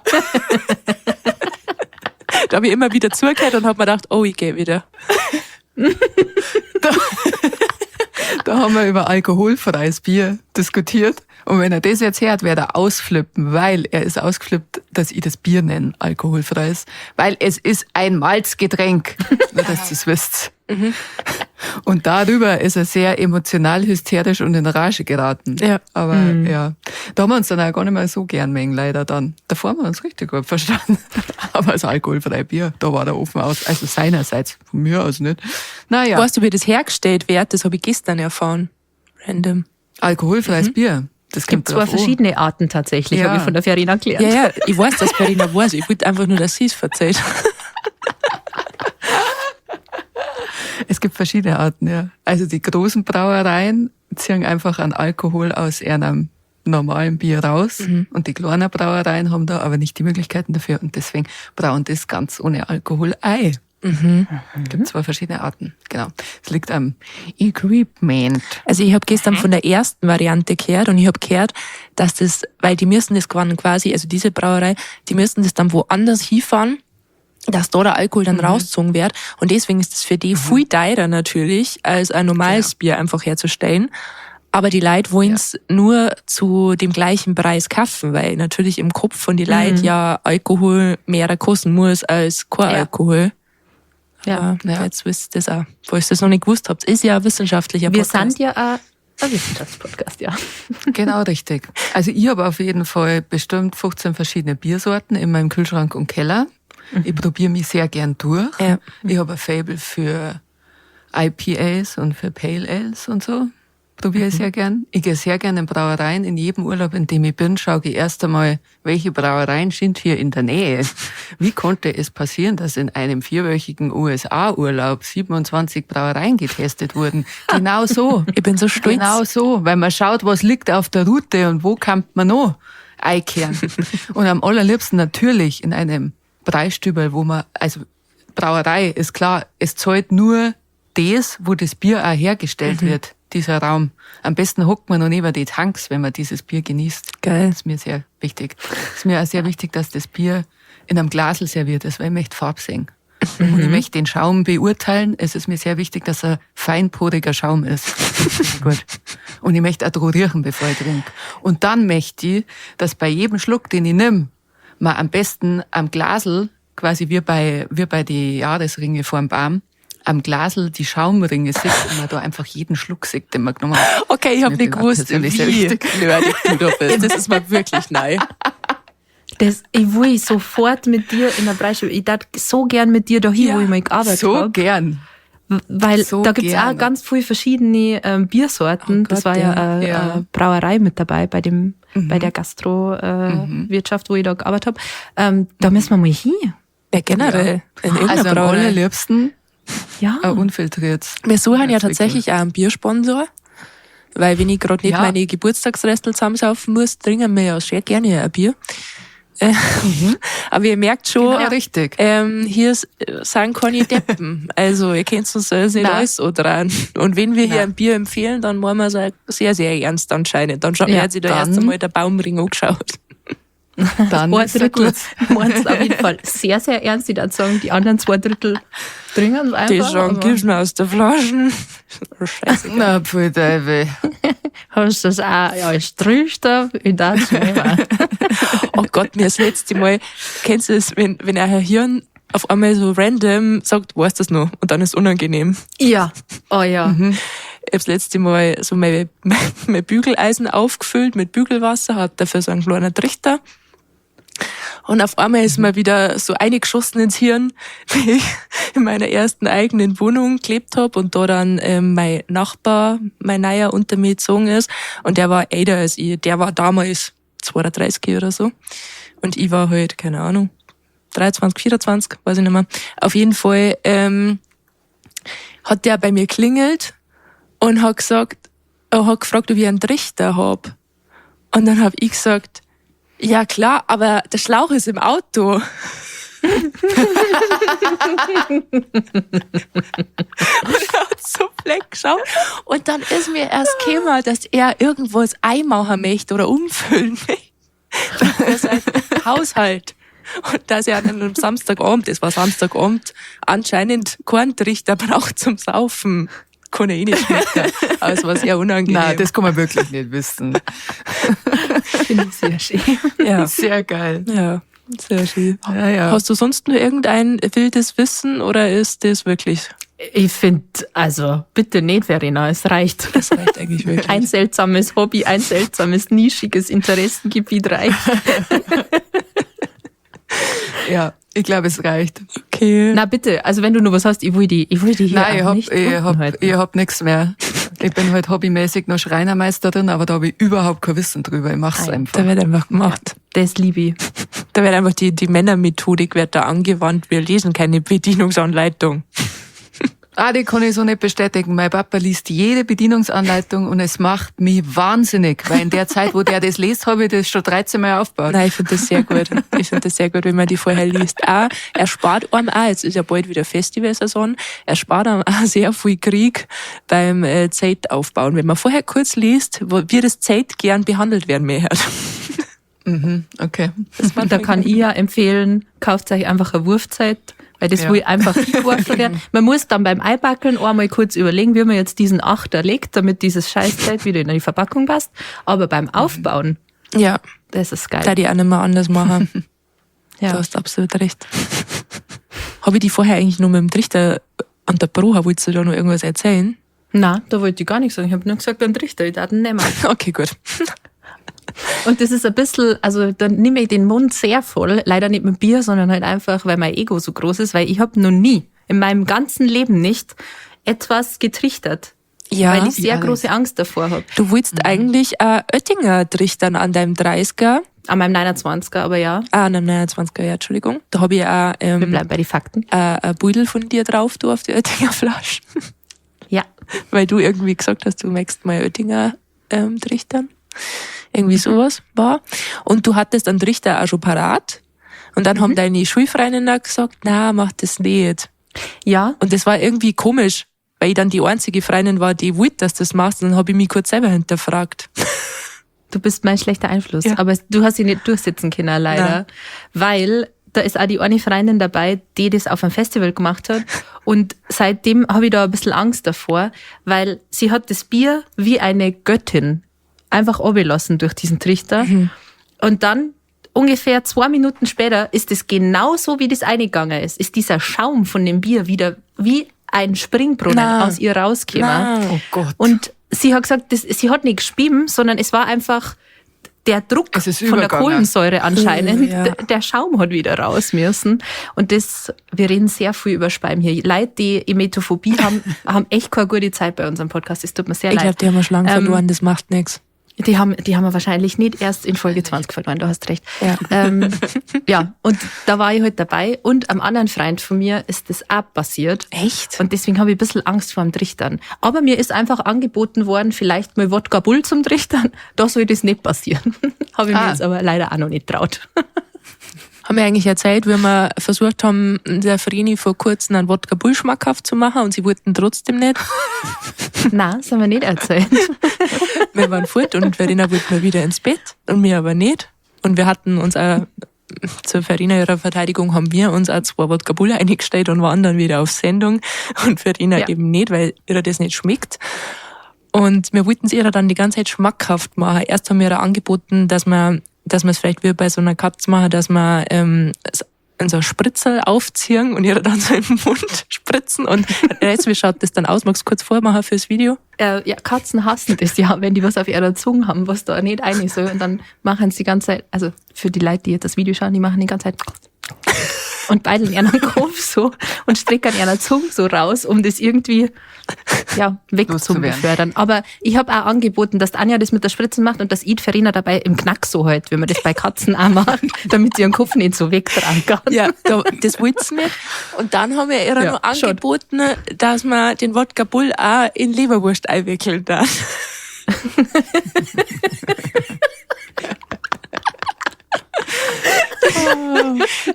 Da habe ich immer wieder zugehört und habe mir gedacht, oh, ich gehe wieder. Da haben wir über alkoholfreies Bier diskutiert. Und wenn er das jetzt hört, wird er ausflippen, weil er ist ausgeflippt, dass ich das Bier nenne, alkoholfreies. Weil es ist ein Malzgetränk. Nur, dass ihr es wisst. Und darüber ist er sehr emotional, hysterisch und in Rage geraten. Ja. Aber ja, da haben wir uns dann auch gar nicht mehr so gern mengen, leider dann. Davor haben wir uns richtig gut verstanden. Aber das alkoholfreie Bier, da war der Ofen aus. Also seinerseits, von mir aus nicht. Naja, Weißt du, wie das hergestellt wird? Das habe ich gestern erfahren. Random. alkoholfreies Bier. Das Es gibt kommt zwar drauf an. verschiedene Arten tatsächlich, Ja. habe ich von der Verena gelernt. Ja, ja, ich weiß, dass Verena weiß. Ich wollte einfach nur, dass sie es verzeiht. Es gibt verschiedene Arten, ja. Also die großen Brauereien ziehen einfach an Alkohol aus einem normalen Bier raus. Und die kleinen Brauereien haben da aber nicht die Möglichkeiten dafür und deswegen brauen das ganz ohne Alkohol ei. Gibt zwar verschiedene Arten, genau. Es liegt am Equipment. Also ich habe gestern von der ersten Variante gehört und ich habe gehört, dass das, weil die müssen das quasi, also diese Brauerei, die müssen das dann woanders hinfahren Dass da der Alkohol dann rausgezogen wird. Und deswegen ist es für die viel teurer natürlich, als ein normales Bier einfach herzustellen. Aber die Leute wollen's nur zu dem gleichen Preis kaufen, weil natürlich im Kopf von die Leuten ja Alkohol mehr kosten muss als kein Alkohol. Ja. Aber jetzt wisst ihr das auch. Falls ihr das noch nicht gewusst habt, ist ja ein wissenschaftlicher Wir Podcast. sind ja auch ein Wissenschaftspodcast, ja. Genau, richtig. Also ich habe auf jeden Fall bestimmt 15 verschiedene Biersorten in meinem Kühlschrank und Keller. Ich probiere mich sehr gern durch. Ja. Ich habe ein Faible für IPAs und für Pale Ales und so. Probiere ich sehr gern. Ich gehe sehr gern in Brauereien. In jedem Urlaub, in dem ich bin, schaue ich erst einmal, welche Brauereien sind hier in der Nähe. Wie konnte es passieren, dass in einem vierwöchigen USA-Urlaub 27 Brauereien getestet wurden? Genau so. Ich bin so stolz. Genau so, weil man schaut, was liegt auf der Route und wo kann man noch einkehren. Und am allerliebsten natürlich in einem Preisstüberl, wo man, also Brauerei ist klar, es zahlt nur das, wo das Bier auch hergestellt wird, dieser Raum. Am besten hockt man noch neben die Tanks, wenn man dieses Bier genießt. Geil. Das ist mir sehr wichtig. Es ist mir auch sehr wichtig, dass das Bier in einem Glasl serviert ist, weil ich möchte Farbe sehen. Und ich möchte den Schaum beurteilen. Es ist mir sehr wichtig, dass er feinporiger Schaum ist. Gut. Und ich möchte auch dran riechen, bevor ich trinke. Und dann möchte ich, dass bei jedem Schluck, den ich nimm, man am besten am Glasl, quasi wie bei die Jahresringe vorm Baum, am Glasl die Schaumringe sieht und man da einfach jeden Schluck sieht, den man genommen hat. Okay, ich Das habe ist mir nicht gewusst, persönlich sehr wie wichtig. nerdig du da bist. Das ist mir wirklich neu. Das, ich will sofort mit dir in der Breische. Ich darf so gern mit dir da hin, wo ich mal gearbeitet So habe. gern. Weil so da gibt's auch gern. ganz viele verschiedene Biersorten. Oh Gott, Das war ja eine ja. Brauerei mit dabei bei dem, bei der Gastro-Wirtschaft, wo ich da gearbeitet hab. Da müssen wir mal hin. Ja, generell. In irgendeiner Also am Brauerei. allerliebsten Ja. ein unfiltriert. Wir suchen ja Das ist tatsächlich auch einen Biersponsor, weil wenn ich gerade nicht meine Geburtstagsrestel zusammensaufen muss, trinken wir ja sehr gerne ein Bier. Aber ihr merkt schon, Genau, richtig. Hier sind keine Deppen. Also ihr könnt uns das nicht Nein. alles so dran. Und wenn wir hier Nein. ein Bier empfehlen, dann wollen wir es auch sehr, sehr ernst anscheinend. Dann schaut Ja, hat sich da dann- erst einmal der Baumring angeschaut. Dann Ein ist ja Drittel gut. meint's auf jeden Fall sehr, sehr ernst. Ich würde sagen, die anderen 2 Drittel trinken einfach. Die sagen, aber gib's mir aus der Flasche. Scheiße. Na, pfui Teufel. Hast du das auch als Trichter? Ich darf nehmen. Oh Gott, mir das letzte Mal, kennst du es, wenn euer Hirn auf einmal so random sagt, weißt du das noch? Und dann ist es unangenehm. Ja. Oh ja. Ich hab das letzte Mal so mein Bügeleisen aufgefüllt mit Bügelwasser, hab dafür so einen kleinen Trichter. Und auf einmal ist mir wieder so eingeschossen ins Hirn, wie ich in meiner ersten eigenen Wohnung gelebt hab und da dann mein Nachbar, mein Neuer, unter mir gezogen ist. Und der war älter als ich. Der war damals 32 oder so. Und ich war halt, keine Ahnung, 23, 24, weiß ich nicht mehr. Auf jeden Fall hat der bei mir klingelt und hat gesagt, er hat gefragt, ob ich einen Trichter hab. Und dann hab ich gesagt, ja klar, aber der Schlauch ist im Auto. Und er hat so bleck geschaut. Und dann ist mir erst gekommen, dass er irgendwas einmachen möchte oder umfüllen möchte. Für sein Haushalt. Und dass er an einem Samstagabend, es war Samstagabend, anscheinend keinen Trichter braucht zum Saufen. Kann ich eh nicht schmecken. Aber es war sehr unangenehm. Nein, das kann man wirklich nicht wissen. Finde ich sehr schön. ja. Sehr geil. Ja, sehr schön. Ja, ja. Hast du sonst nur irgendein wildes Wissen oder ist das wirklich? Ich finde, also bitte nicht, Verena, es reicht. Das reicht eigentlich wirklich. Ein seltsames Hobby, ein seltsames, nischiges Interessengebiet reicht. Ja, ich glaube, es reicht. Okay. Na bitte, also wenn du nur was hast, ich will die hier Nein, auch nicht ich unten hab, halten. ich hab nix mehr. Ich bin halt hobbymäßig noch Schreinermeisterin, aber da habe ich überhaupt kein Wissen drüber. Ich mach's Nein. einfach. Da wird einfach gemacht. Das liebe ich. Da wird einfach die Männermethodik wird da angewandt. Wir lesen keine Bedienungsanleitung. Ah, die kann ich so nicht bestätigen. Mein Papa liest jede Bedienungsanleitung und es macht mich wahnsinnig, weil in der Zeit, wo der das liest, habe ich das schon 13 Mal aufgebaut. Nein, ich finde das sehr gut. Ich finde das sehr gut, wenn man die vorher liest. Auch, er spart einem auch, jetzt ist ja bald wieder Festivalsaison, er spart einem auch sehr viel Krieg beim Zelt aufbauen. Wenn man vorher kurz liest, wie das Zelt gern behandelt werden möchte. Okay. Und da kann ich ja empfehlen, kauft euch einfach eine Wurfzeit. Weil das Ja. will einfach hingeworfen werden. Man muss dann beim Einpackeln einmal kurz überlegen, wie man jetzt diesen Achter legt, damit dieses Scheißzelt wieder in die Verpackung passt. Aber beim Aufbauen, Ja, das ist geil. da die auch nicht mehr anders machen. Ja. Du hast absolut recht. Habe ich die vorher eigentlich nur mit dem Trichter unterbrochen? Wolltest du da noch irgendwas erzählen? Na, da wollte ich gar nichts sagen. Ich habe nur gesagt, beim Trichter, ich darf ihn nehmen. Okay, gut. Und das ist ein bisschen, also dann nehme ich den Mund sehr voll. Leider nicht mit Bier, sondern halt einfach, weil mein Ego so groß ist, weil ich habe noch nie, in meinem ganzen Leben nicht, etwas getrichtert. Ja. Weil ich sehr alles. große Angst davor habe. Du wolltest eigentlich Oettinger trichtern an deinem 30er. An meinem 29er, aber ja, Ah, an deinem 29er, ja, Entschuldigung. Da habe ich auch wir bleiben bei den Fakten. ein Beutel von dir drauf, du auf die Oettinger Flasche. Ja. Weil du irgendwie gesagt hast, du möchtest mal Oettinger trichtern. Irgendwie sowas war. Und du hattest einen Trichter auch schon parat. Und dann haben deine Schulfreundinnen auch gesagt, na, mach das nicht. Ja, Und das war irgendwie komisch, weil ich dann die einzige Freundin war, die wollte, dass du das machst. Und dann habe ich mich kurz selber hinterfragt. du bist mein schlechter Einfluss. Ja. Aber du hast ihn nicht durchsetzen können, leider. Nein. Weil da ist auch die eine Freundin dabei, die das auf einem Festival gemacht hat. Und seitdem habe ich da ein bisschen Angst davor, weil sie hat das Bier wie eine Göttin einfach abgelassen durch diesen Trichter. Und dann ungefähr 2 Minuten später ist es genauso, wie das eingegangen ist. Ist dieser Schaum von dem Bier wieder wie ein Springbrunnen Na. aus ihr rausgekommen. Na. Oh Gott. Und sie hat gesagt, das, sie hat nicht gespieben, sondern es war einfach der Druck Es ist von der übergegangen. Kohlensäure anscheinend. Oh, ja. Der Schaum hat wieder raus müssen. Und das, wir reden sehr viel über Speiben hier. Leute, die Emetophobie haben, haben echt keine gute Zeit bei unserem Podcast. Es tut mir sehr Ich leid. glaube, die haben wir schon lange verloren, das macht nichts. Die haben wir wahrscheinlich nicht erst in Folge 20 verloren, du hast recht. Ja. Ja, und da war ich halt dabei und am anderen Freund von mir ist das auch passiert. Echt? Und deswegen habe ich ein bisschen Angst vor dem Trichtern. Aber mir ist einfach angeboten worden, vielleicht mal Wodka Bull zum Trichtern. Da soll das nicht passieren. Habe ich mir jetzt aber leider auch noch nicht traut. Haben wir eigentlich erzählt, wie wir versucht haben, der Vreni vor kurzem einen Wodka Bull schmackhaft zu machen und sie wollten trotzdem nicht. Nein, das haben wir nicht erzählt. Wir waren fort und Verena wollte mal wieder ins Bett und mir aber nicht. Und wir hatten uns auch, zur Verena ihrer Verteidigung haben wir uns auch 2 Wodka Bull eingestellt und waren dann wieder auf Sendung und Verena eben nicht, weil ihr das nicht schmeckt. Und wir wollten es ihr dann die ganze Zeit schmackhaft machen. Erst haben wir ihr angeboten, dass wir es vielleicht wie bei so einer Katze machen, dass wir in so ein Spritzel aufziehen und ihr dann so im Mund spritzen. Und jetzt, wie schaut das dann aus? Magst du kurz vormachen fürs Video? Ja, Katzen hassen das ja, wenn die was auf ihrer Zunge haben, was da nicht rein soll. Und dann machen sie die ganze Zeit, also für die Leute, die jetzt das Video schauen, die machen die ganze Zeit und beideln ihren Kopf so und strecken ihre Zunge so raus, um das irgendwie, ja, weg zu befördern. Aber ich habe auch angeboten, dass Anja das mit der Spritze macht und dass ich Verena dabei im Knack so halt, wenn man das bei Katzen auch macht, damit sie ihren Kopf nicht so wegtragen kann. Ja, das wollte sie nicht. Und dann haben wir ihr noch angeboten, dass man den Wodka Bull auch in Leberwurst einwickeln darf.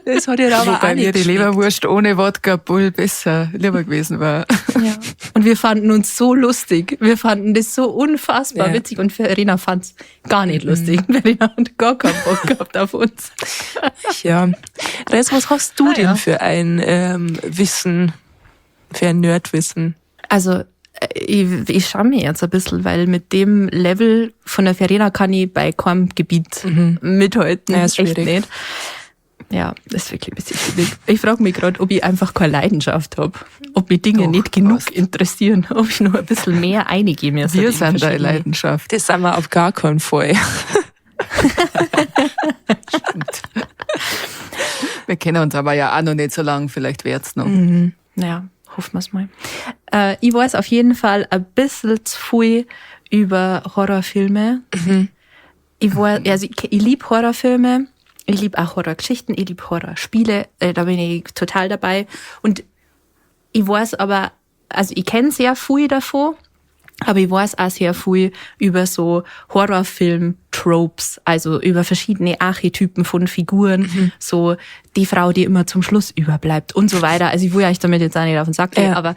Das hat ihr aber Wobei auch nicht mir die geschmeckt. Leberwurst ohne Wodka Bull besser lieber gewesen war. Ja. Und wir fanden uns so lustig. Wir fanden das so unfassbar witzig. Und Verena fand's gar nicht lustig. Verena hat gar keinen Bock gehabt auf uns. Ja. Res, was hast du denn für ein Wissen, für ein Nerdwissen? Also, ich schaue mir jetzt ein bisschen, weil mit dem Level von der Verena kann ich bei keinem Gebiet mithalten. Ja, ist echt schwierig. nicht. Ja, das ist wirklich ein bisschen schwierig. Ich frage mich gerade, ob ich einfach keine Leidenschaft hab. Ob mich Dinge Doch, nicht genug passt. interessieren, ob ich noch ein bisschen mehr eingeben muss. Wir sind deine Leidenschaft. Das sind wir auf gar keinen Fall. Stimmt. Wir kennen uns aber ja auch noch nicht so lange, vielleicht wird's noch. Naja, hoffen wir's mal. Ich weiß auf jeden Fall ein bisschen zu viel über Horrorfilme. Ich weiß, also ich lieb Horrorfilme, ich lieb auch Horrorgeschichten, ich lieb Horrorspiele, da bin ich total dabei. Und ich weiß aber, also ich kenn sehr viel davon, aber ich weiß auch sehr viel über so Horrorfilm-Tropes, also über verschiedene Archetypen von Figuren, so die Frau, die immer zum Schluss überbleibt und so weiter. Also ich will euch damit jetzt auch nicht auf den Sack gehen, aber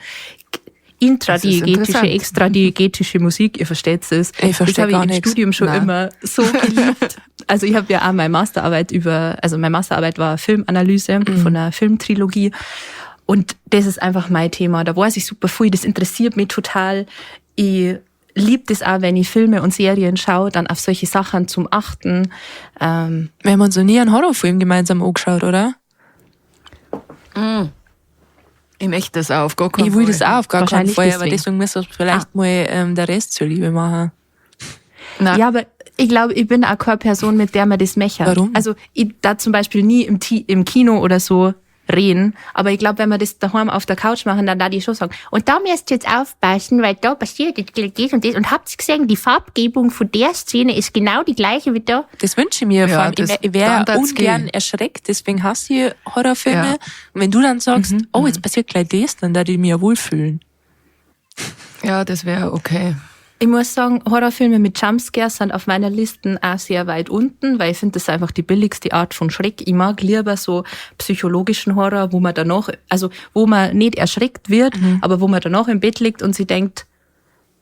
Intradiegetische, interessant. extradiegetische Musik, ihr versteht es. Ich versteh Das habe ich gar im nix. Studium schon Nein. immer so geliebt. Also ich habe ja auch meine Masterarbeit meine Masterarbeit war Filmanalyse von einer Filmtrilogie. Und das ist einfach mein Thema. Da weiß ich super viel, das interessiert mich total. Ich liebe das auch, wenn ich Filme und Serien schaue, dann auf solche Sachen zum Achten. Wir haben uns noch nie einen Horrorfilm gemeinsam angeschaut, oder? Ich möchte das auch auf gar keinen Ich will Fall. das auch auf gar keinen Wahrscheinlich Fall, aber deswegen. deswegen müssen wir vielleicht mal der Rest zuliebe machen. Nein. Ja, aber ich glaube, ich bin auch keine Person, mit der man das mechert. Warum? Also ich da zum Beispiel nie im Kino oder so reden, aber ich glaube, wenn wir das daheim auf der Couch machen, dann da die schon sagen, und da müsst ihr jetzt aufpassen, weil da passiert jetzt das und das. Und habt ihr gesehen, die Farbgebung von der Szene ist genau die gleiche wie da. Das wünsche ich mir. Ja, Vor allem, das- ich wäre dann darf's ungern gehen. erschreckt, deswegen hasse ich Horrorfilme. Ja. Und wenn du dann sagst, oh, jetzt passiert gleich das, dann da ich mich ja wohlfühlen. Ja, das wäre okay. Ich muss sagen, Horrorfilme mit Jumpscares sind auf meiner Liste auch sehr weit unten, weil ich finde, das ist einfach die billigste Art von Schreck. Ich mag lieber so psychologischen Horror, wo man danach, also wo man nicht erschreckt wird, aber wo man danach im Bett liegt und sich denkt,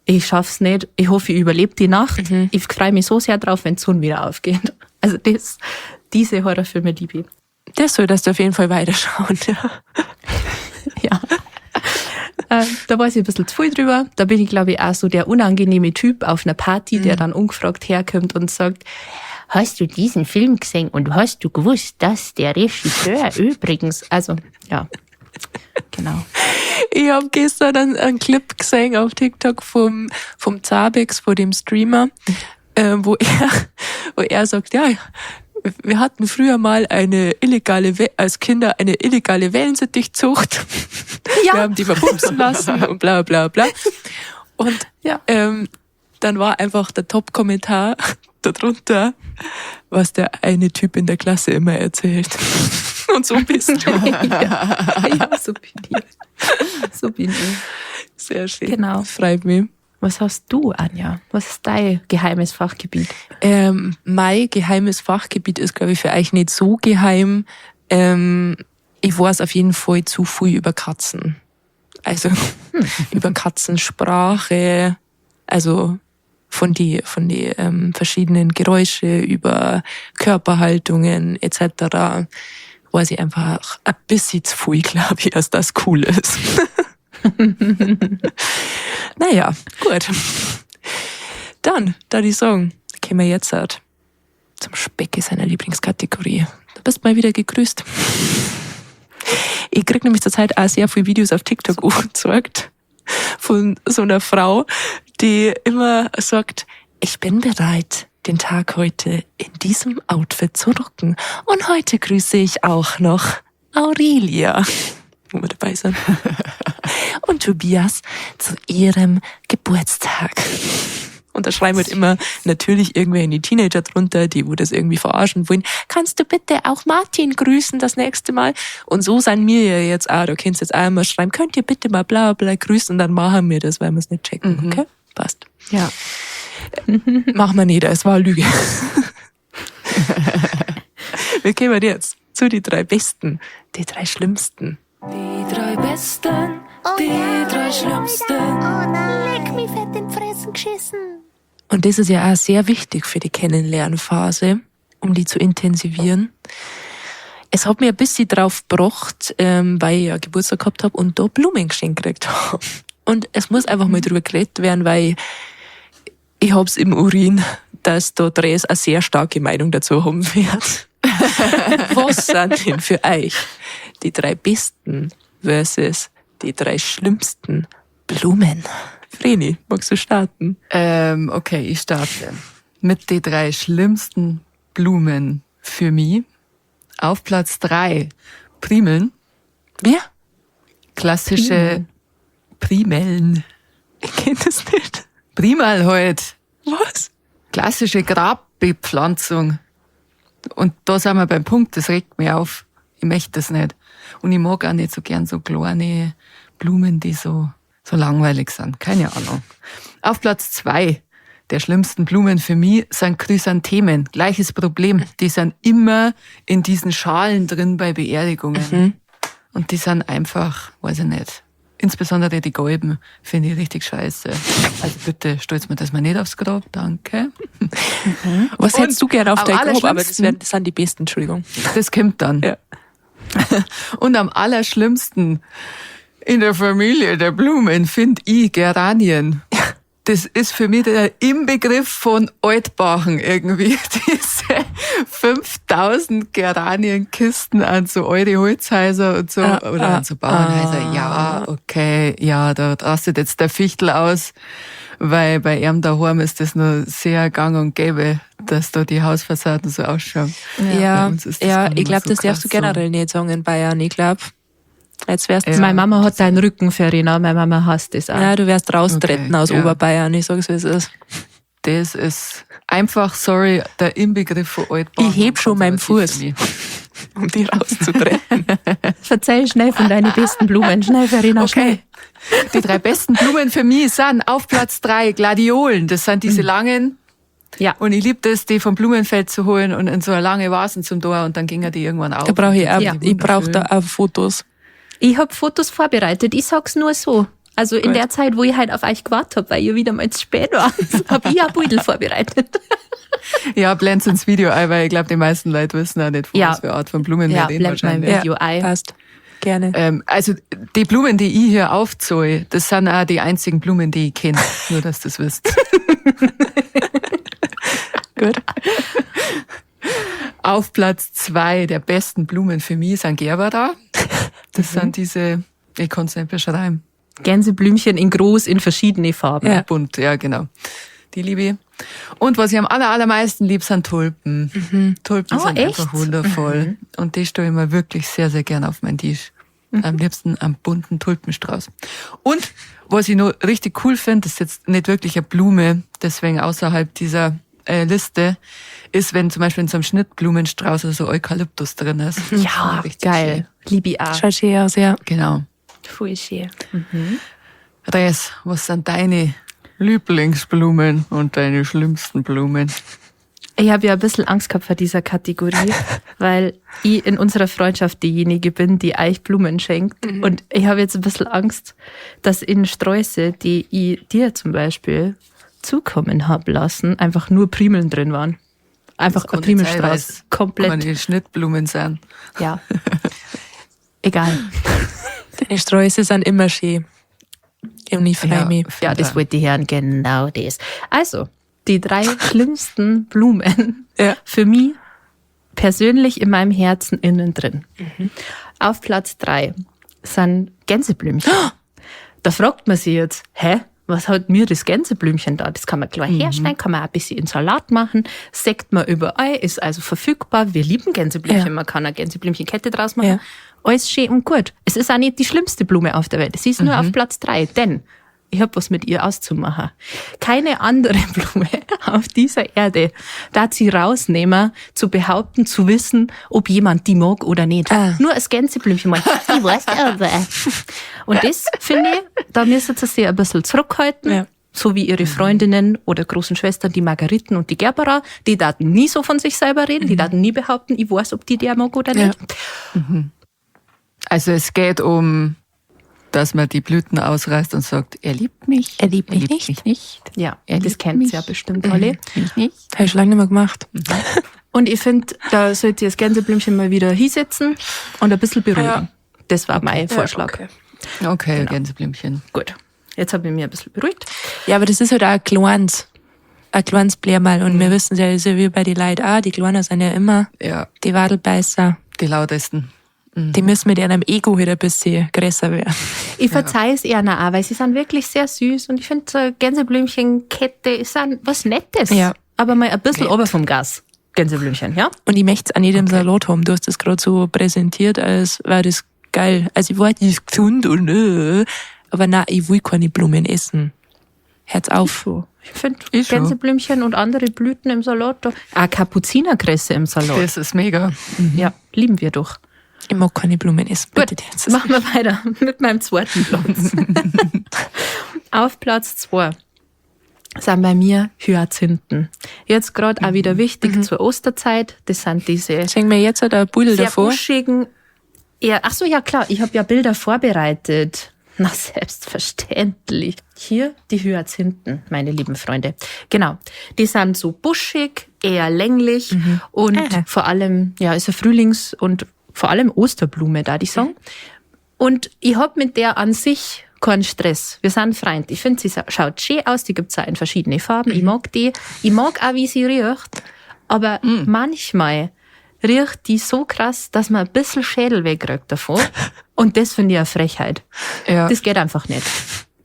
ich schaff's nicht, ich hoffe, ich überlebe die Nacht. Ich freue mich so sehr drauf, wenn die Sonne wieder aufgeht. Also diese Horrorfilme liebe ich. Das solltest du auf jeden Fall weiterschauen, ja. Ja. Da weiß ich ein bisschen zu viel drüber. Da bin ich, glaube ich, auch so der unangenehme Typ auf einer Party, der dann ungefragt herkommt und sagt, Hast du diesen Film gesehen und hast du gewusst, dass der Regisseur übrigens, also, ja, genau. Ich habe gestern einen Clip gesehen auf TikTok vom Zabex, von dem Streamer, wo er sagt, ja, wir hatten früher mal als Kinder eine illegale Wellensittichzucht. Ja. Wir haben die verpupsen lassen und bla bla bla. Und Ja. dann war einfach der Top-Kommentar darunter, was der eine Typ in der Klasse immer erzählt. Und so bist du. Ja, so bin ich. So bin ich. Sehr schön. Genau. Freut mich. Was hast du, Anja? Was ist dein geheimes Fachgebiet? Mein geheimes Fachgebiet ist, glaube ich, für euch nicht so geheim. Ich weiß auf jeden Fall zu viel über Katzen. Also über Katzensprache, also von die verschiedenen Geräusche, über Körperhaltungen etc. Weiß ich einfach ein bisschen zu viel, glaube ich, als das cool ist. Naja, gut. Dann, da die sagen, kommen wir jetzt halt zum Specke seiner Lieblingskategorie. Du bist mal wieder gegrüßt. Ich krieg nämlich zurzeit auch sehr viele Videos auf TikTok angezeigt von so einer Frau, die immer sagt, ich bin bereit, den Tag heute in diesem Outfit zu rocken. Und heute grüße ich auch noch Aurelia, wo wir dabei sind, und Tobias zu ihrem Geburtstag. Und da schreiben halt immer natürlich irgendwelche Teenager drunter, die wo das irgendwie verarschen wollen. Kannst du bitte auch Martin grüßen das nächste Mal? Und so sind wir ja jetzt auch. Da könnt ihr jetzt auch immer schreiben, könnt ihr bitte mal bla bla grüßen? Und dann machen wir das, weil wir es nicht checken. Okay? Passt. Ja. Machen wir nicht, es war eine Lüge. Wir kommen jetzt zu die drei Besten, die drei Schlimmsten. Die drei Besten, die drei Schlimmsten. Oh nein, leck mich fett in die Fressen geschissen. Und das ist ja auch sehr wichtig für die Kennenlernphase, um die zu intensivieren. Es hat mir ein bisschen drauf gebracht, weil ich ja Geburtstag gehabt hab und da Blumen geschenkt gekriegt hab. Und es muss einfach mal drüber geredet werden, weil ich hab's im Urin, dass da Dres eine sehr starke Meinung dazu haben wird. Was sind denn für euch die drei besten versus die drei schlimmsten Blumen? Vreni, magst du starten? Okay, ich starte mit den drei schlimmsten Blumen für mich. Auf Platz 3 Primeln. Wer? Klassische Primeln. Ich kenn das nicht. Primal halt. Was? Klassische Grabbepflanzung. Und da sind wir beim Punkt, das regt mich auf. Ich möchte das nicht. Und ich mag auch nicht so gern so kleine Blumen, die so langweilig sind. Keine Ahnung. Auf Platz 2 der schlimmsten Blumen für mich sind Chrysanthemen. Gleiches Problem. Die sind immer in diesen Schalen drin bei Beerdigungen. Und die sind einfach, weiß ich nicht, Insbesondere die gelben finde ich richtig scheiße. Also bitte stolz mir das mal nicht aufs Grab, danke. Was Und hättest du gerne auf am dein Grab? Aber allerschlimmsten- das sind die besten, Entschuldigung. Das kommt dann. Ja. Und am allerschlimmsten in der Familie der Blumen finde ich Geranien. Das ist für mich der Inbegriff von Altbachen irgendwie. Diese 5000 Geranienkisten an so alte Holzhäuser und so, oder an so Bauernhäuser. Ja, okay, ja, da rastet jetzt der Fichtel aus, weil bei ihm daheim ist das nur sehr gang und gäbe, dass da die Hausfassaden so ausschauen. Ja, Bei uns ist das ja, gar nicht ich mehr glaube, so das darfst du krass so. generell nicht sagen in Bayern. Ich glaube, jetzt wärst Ja. Meine Mama hat deinen Rücken, Verena. Meine Mama hasst das auch. ja, du wärst raustreten Okay, aus ja. Oberbayern. Ich sag's, wie es ist. Das ist einfach, sorry, der Inbegriff von Altbachen. Ich heb schon meinen Konservativ Fuß. für mich. Um die rauszutreten. Verzeih schnell von deinen besten Blumen. Schnell, Verena, schnell. Okay. Die drei besten Blumen für mich sind auf Platz 3 Gladiolen. Das sind diese langen. Ja. Und ich liebe das, die vom Blumenfeld zu holen und in so eine lange Vasen zum Tor und dann gingen die irgendwann auf. Da brauche ich auch, Ja. ich brauche da auch Fotos. Ich hab Fotos vorbereitet. Ich sag's nur so. Also in Gut. der Zeit, wo ich halt auf euch gewartet hab, weil ihr wieder mal zu spät wart, hab ich ein Beutel vorbereitet. Ja, blend's ins Video ein, weil ich glaube, die meisten Leute wissen auch nicht, von Ja. was für Art von Blumen Ja, wir reden blend mein wahrscheinlich. Video ein. Passt. Gerne. Also die Blumen, die ich hier aufzeige, das sind auch die einzigen Blumen, die ich kenne. Nur, dass du das wisst. Gut. Auf Platz 2 der besten Blumen für mich sind Gerbera. Das sind diese, ich kann es nicht beschreiben. Gänseblümchen in groß, in verschiedene Farben. Ja. Bunt, ja, genau. Die liebe ich. Und was ich am allermeisten lieb, sind Tulpen. Tulpen Oh, sind echt? einfach wundervoll. Und die stelle ich mir wirklich sehr, sehr gern auf meinen Tisch. Am liebsten am bunten Tulpenstrauß. Und was ich noch richtig cool finde, das ist jetzt nicht wirklich eine Blume, deswegen außerhalb dieser Liste, ist, wenn zum Beispiel in so einem Schnittblumenstrauß oder so Eukalyptus drin ist. Das Ja, finde ich richtig geil. Liebe ich auch. Schaut schön aus, ja. schön. Genau. Voll schön. Res, was sind deine Lieblingsblumen und deine schlimmsten Blumen? Ich habe ja ein bisschen Angst gehabt vor dieser Kategorie, weil ich in unserer Freundschaft diejenige bin, die euch Blumen schenkt. Und ich habe jetzt ein bisschen Angst, dass in Sträuße, die ich dir zum Beispiel zukommen hab lassen, einfach nur Primeln drin waren. Einfach ein kann nicht sein, Primelstrauß. weil's Komplett. Keine Schnittblumen sind. Ja. Egal. Deine Sträuße sind immer schön. Und ich freue Ja. mich. Ja, das wollte ich hören. Genau das. Also, die drei schlimmsten Blumen Ja. für mich persönlich in meinem Herzen innen drin. Auf Platz 3 sind Gänseblümchen. Da fragt man sich jetzt, hä? Was hat mir das Gänseblümchen da? Das kann man klar herstellen, kann man auch ein bisschen in Salat machen, sägt man überall, ist also verfügbar. Wir lieben Gänseblümchen, Ja. man kann eine Gänseblümchenkette draus machen. Ja. Alles schön und gut. Es ist auch nicht die schlimmste Blume auf der Welt. Es ist nur auf Platz 3, denn ich habe was mit ihr auszumachen. Keine andere Blume auf dieser Erde darf sie rausnehmen, zu behaupten, zu wissen, ob jemand die mag oder nicht. Ah. Nur als Gänseblümchen. Man, Ich weiß aber. Und das, finde ich, da müssen sie sich ein bisschen zurückhalten. Ja. So wie ihre Freundinnen oder großen Schwestern, die Margariten und die Gerbera, die daten nie so von sich selber reden, die daten nie behaupten, ich weiß, ob die der mag oder Ja. nicht. Also es geht um, dass man die Blüten ausreißt und sagt, er liebt mich. Er liebt mich nicht. mich nicht. Ja, Er das liebt kennt mich. ja bestimmt alle. Mich nicht. Habe ich schon lange nicht mehr gemacht. Und ich finde, da sollt ihr das Gänseblümchen mal wieder hinsetzen und ein bisschen beruhigen. Ja. Das war mein Vorschlag. okay. Okay, Gänseblümchen. Gut. Jetzt habe ich mich ein bisschen beruhigt. Ja, aber das ist halt auch ein kleines, ein kleines Blärmal. Und wir wissen ja, das ist ja wie bei den Leuten auch, die Kleinen sind ja immer Ja, die Wadelbeißer. die lautesten. Die müssen mit ihrem Ego wieder ein bisschen größer werden. Ich verzeihe es ihnen auch, weil sie sind wirklich sehr süß und ich finde, so eine Gänseblümchenkette ist ein, was Nettes. Ja. Aber mal ein bisschen ober vom Gas. Gänseblümchen, ja? Und ich möchte es auch nicht im Salat haben. Du hast das gerade so präsentiert, als wäre das geil. Also ich weiß, das ist gesund und aber nein, ich will keine Blumen essen. Herz auf. So. Ich finde Ich schon. Gänseblümchen und andere Blüten im Salat. Da. Ah, Kapuzinerkresse im Salat. Das ist mega. Ja, lieben wir doch. Ich mag keine Blumen essen. Gut, Bitte. Das ist- machen wir weiter mit meinem zweiten Platz. Auf Platz 2 sind bei mir Hyazinthen. Jetzt gerade auch wieder wichtig zur Osterzeit. Das sind diese Schenk mir jetzt halt ein Pudel sehr davor. buschigen. Ja, ach so, ja klar, ich habe ja Bilder vorbereitet. Na, selbstverständlich. Hier die Hyazinthen, meine lieben Freunde. Genau. Die sind so buschig, eher länglich und vor allem, ja, ist eine Frühlings- und vor allem Osterblume, da die sagen. Und ich hab mit der an sich keinen Stress. Wir sind Freund. Ich finde, sie schaut schön aus. Die gibt's auch in verschiedene Farben. Ich mag die. Ich mag auch, wie sie riecht. Aber manchmal riecht die so krass, dass man ein bisschen Schädel wegkriegt davon. Und das finde ich eine Frechheit. Ja, Das geht einfach nicht.